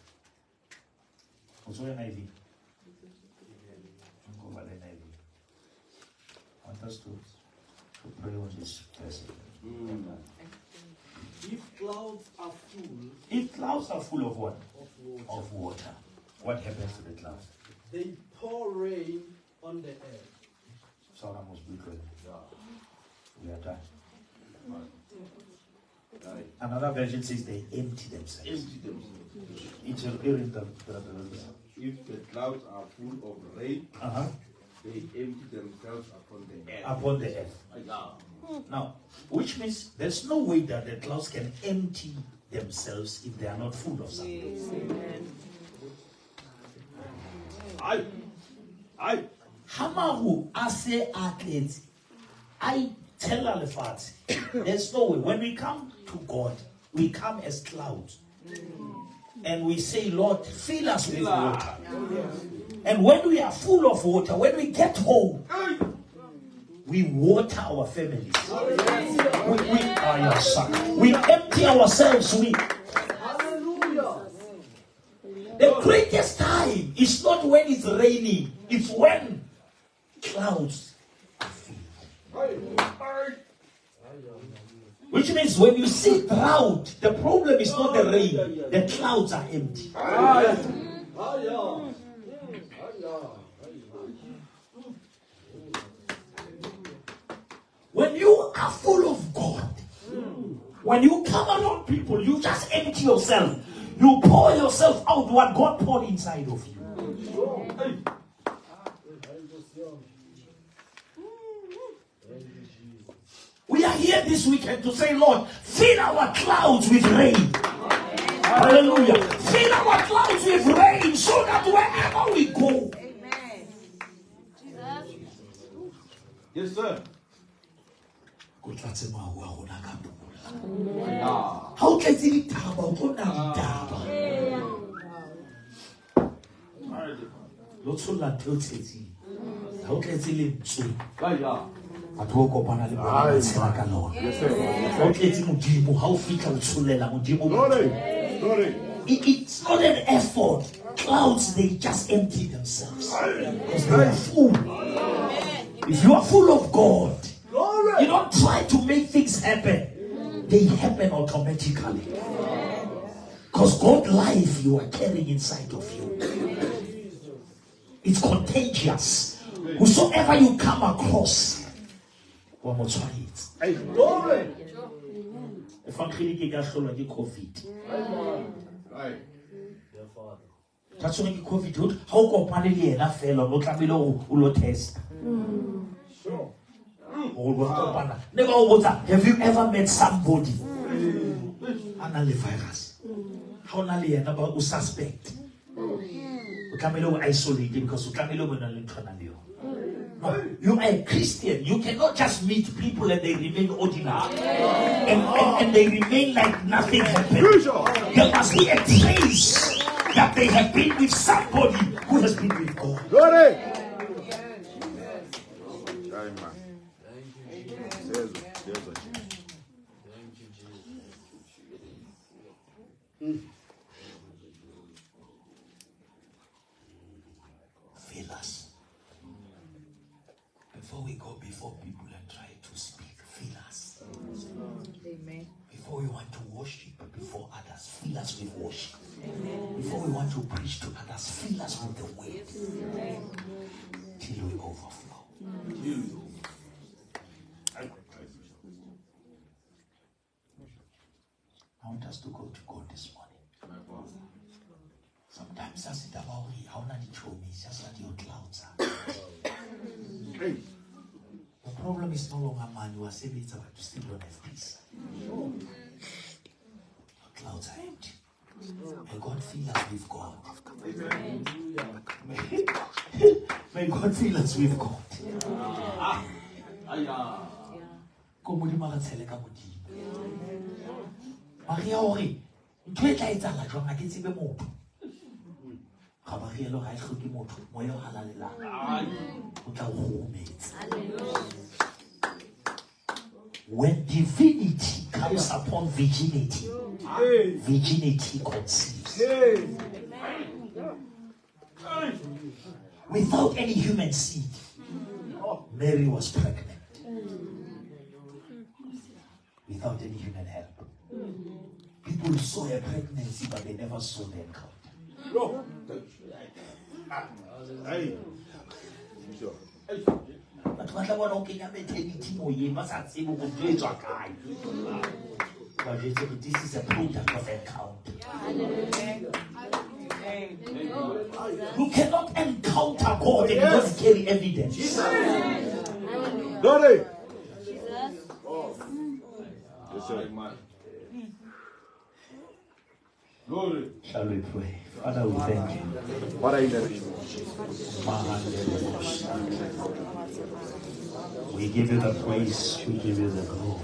Also NIV. Go over the NIV. I want us to pray on this verse. If clouds are full, if clouds are full of what? Of water. Of water. What happens to the clouds? They pour rain on the earth. So I must be good. We are done. Another version says they empty themselves. Empty themselves. It's a If the clouds are full of rain, they empty themselves upon the earth. Upon the earth. Now, which means there's no way that the clouds can empty themselves if they are not full of something. Yes. Amen. Aye. Aye. Hamaru ase athletes. I tell lefatshe. There's no way. When we come to God, we come as clouds. And we say, Lord, fill us with water. And when we are full of water, when we get home, we water our families. We empty ourselves. The greatest time is not when it's raining, it's when clouds are filled. Which means when you see drought, the problem is not the rain, the clouds are empty. When you are full of God, when you come around people, you just empty yourself. You pour yourself out what God poured inside of you. We are here this weekend to say, Lord, fill our clouds with rain. Hallelujah. Fill our clouds with rain so that wherever we go. Amen. Yes, sir. How can you taba ditaba? Lo tsholla ntho e tshetseng. Ha o tletse lentswe. Batho o kopana le bona ba tshela ka lona. O tletse Modimo, ha o fihla o tshollela Modimo. Glory. It's not an effort. Clouds, they just empty themselves. Because they are full. If you are full of God, you don't try to make things happen. They happen automatically. Because God life you are carrying inside of you. It's contagious. Whosoever you come across, wa mo tshwaetsa. Glory. Evangeli ke ka hlolwa ke COVID. Dear Father. Ka tshwerwe ke COVID, ha o kopane le yena fela, o tlamehile hore o lo testa. Hore wa kopana. Ne ba o botsa, have you ever met somebody a nang le virus? Ha o na le yena ba o suspect. O tlamehile o isolate because o tlamehile o na le ntho a nang le yona. No, you are a Christian. You cannot just meet people and they remain ordinary. And they remain like nothing happened. There must be a trace that they have been with somebody who has been with God. Glory. Thank you, Jesus. Fill us. Before we go before people and try to speak, fill us. Amen. Before we want to worship before others, fill us with worship. Amen. Before we want to preach to others, fill us with the word. Amen. Till we overflow. I want us to go to God this morning. Sometimes I sit about how not show me, it's just that your clouds are. The problem is no longer man, you are saving it, but you still don't have peace. Your clouds are empty. May God fill us with God. May God fill us with God. Ko Modimo re tshele ka Modimo. Maria o re ntho e tla etsahala jwang ha ke tsebe motho. Ga ba rielo ga e hloke motho, moya o halalelang o tla o kgurumetsa. When divinity comes upon virginity, virginity conceives. Without any human seed, Mary was pregnant. Without any human help. People saw her pregnancy, but they never saw the encounter. Batho ba tla bona o kenya maternity moyeng ba sa tsebe hore ntho e tswa kae. Ba jwetse hore this is a product of encounter. You cannot encounter God and you don't carry evidence. Glory. Yes, sir. Glory. Shall we pray? Father, we thank you. Father, in the name of Jesus. We give you the praise, we give you the glory.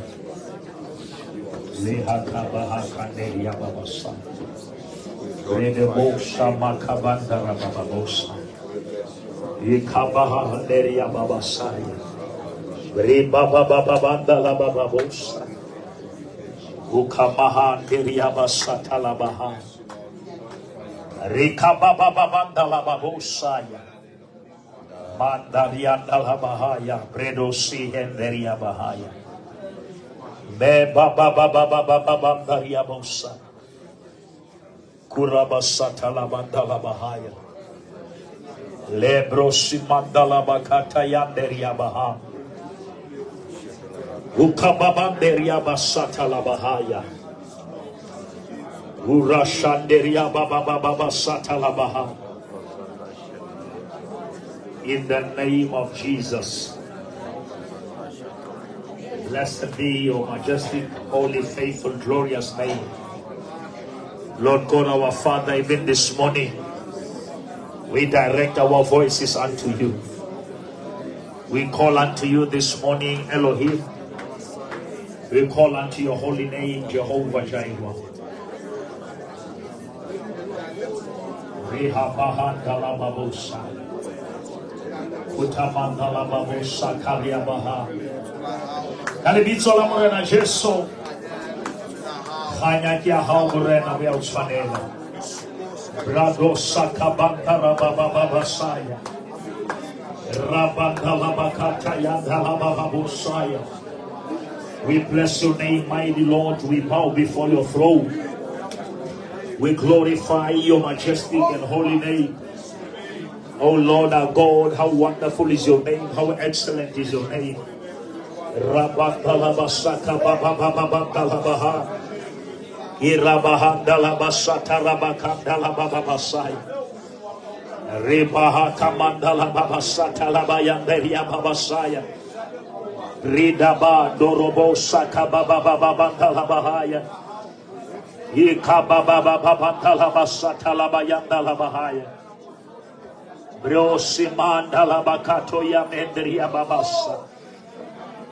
In the name of Jesus. Blessed be your majestic, holy, faithful, glorious name. Lord God, our Father, even this morning, we direct our voices unto you. We call unto you this morning, Elohim. We call unto your holy name, Jehovah Jireh. Kutamandala babo sakaria baha. Ka lebitso la Morena Jesu. Kganya ke ya hao Morena, bo ya o tshwanela. Brado sakabanta rababa saya. Rabanda labakata yanda lababa saya. We bless your name, mighty Lord. We bow before your throne. We glorify your majestic and holy name. Oh Lord our God, how wonderful is your name, how excellent is your name. Rabatalabasaka bababababalabaha. Irabahandalabasata rabakandalababasai. Ribaha kamandalababasata labayanderia babasaya. Ridaba dorobosa kababababandalabahaya. Ikababababandalabasata labayandalabahaya. Brosimanda labakato ya mendria babasa.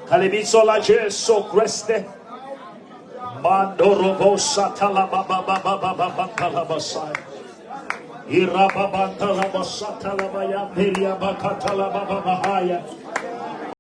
Ka lebitso la Jesu Kreste. Mandorobosa talabababababandalabasaya. Irababandalabasata labayanderia bakatalababahaya.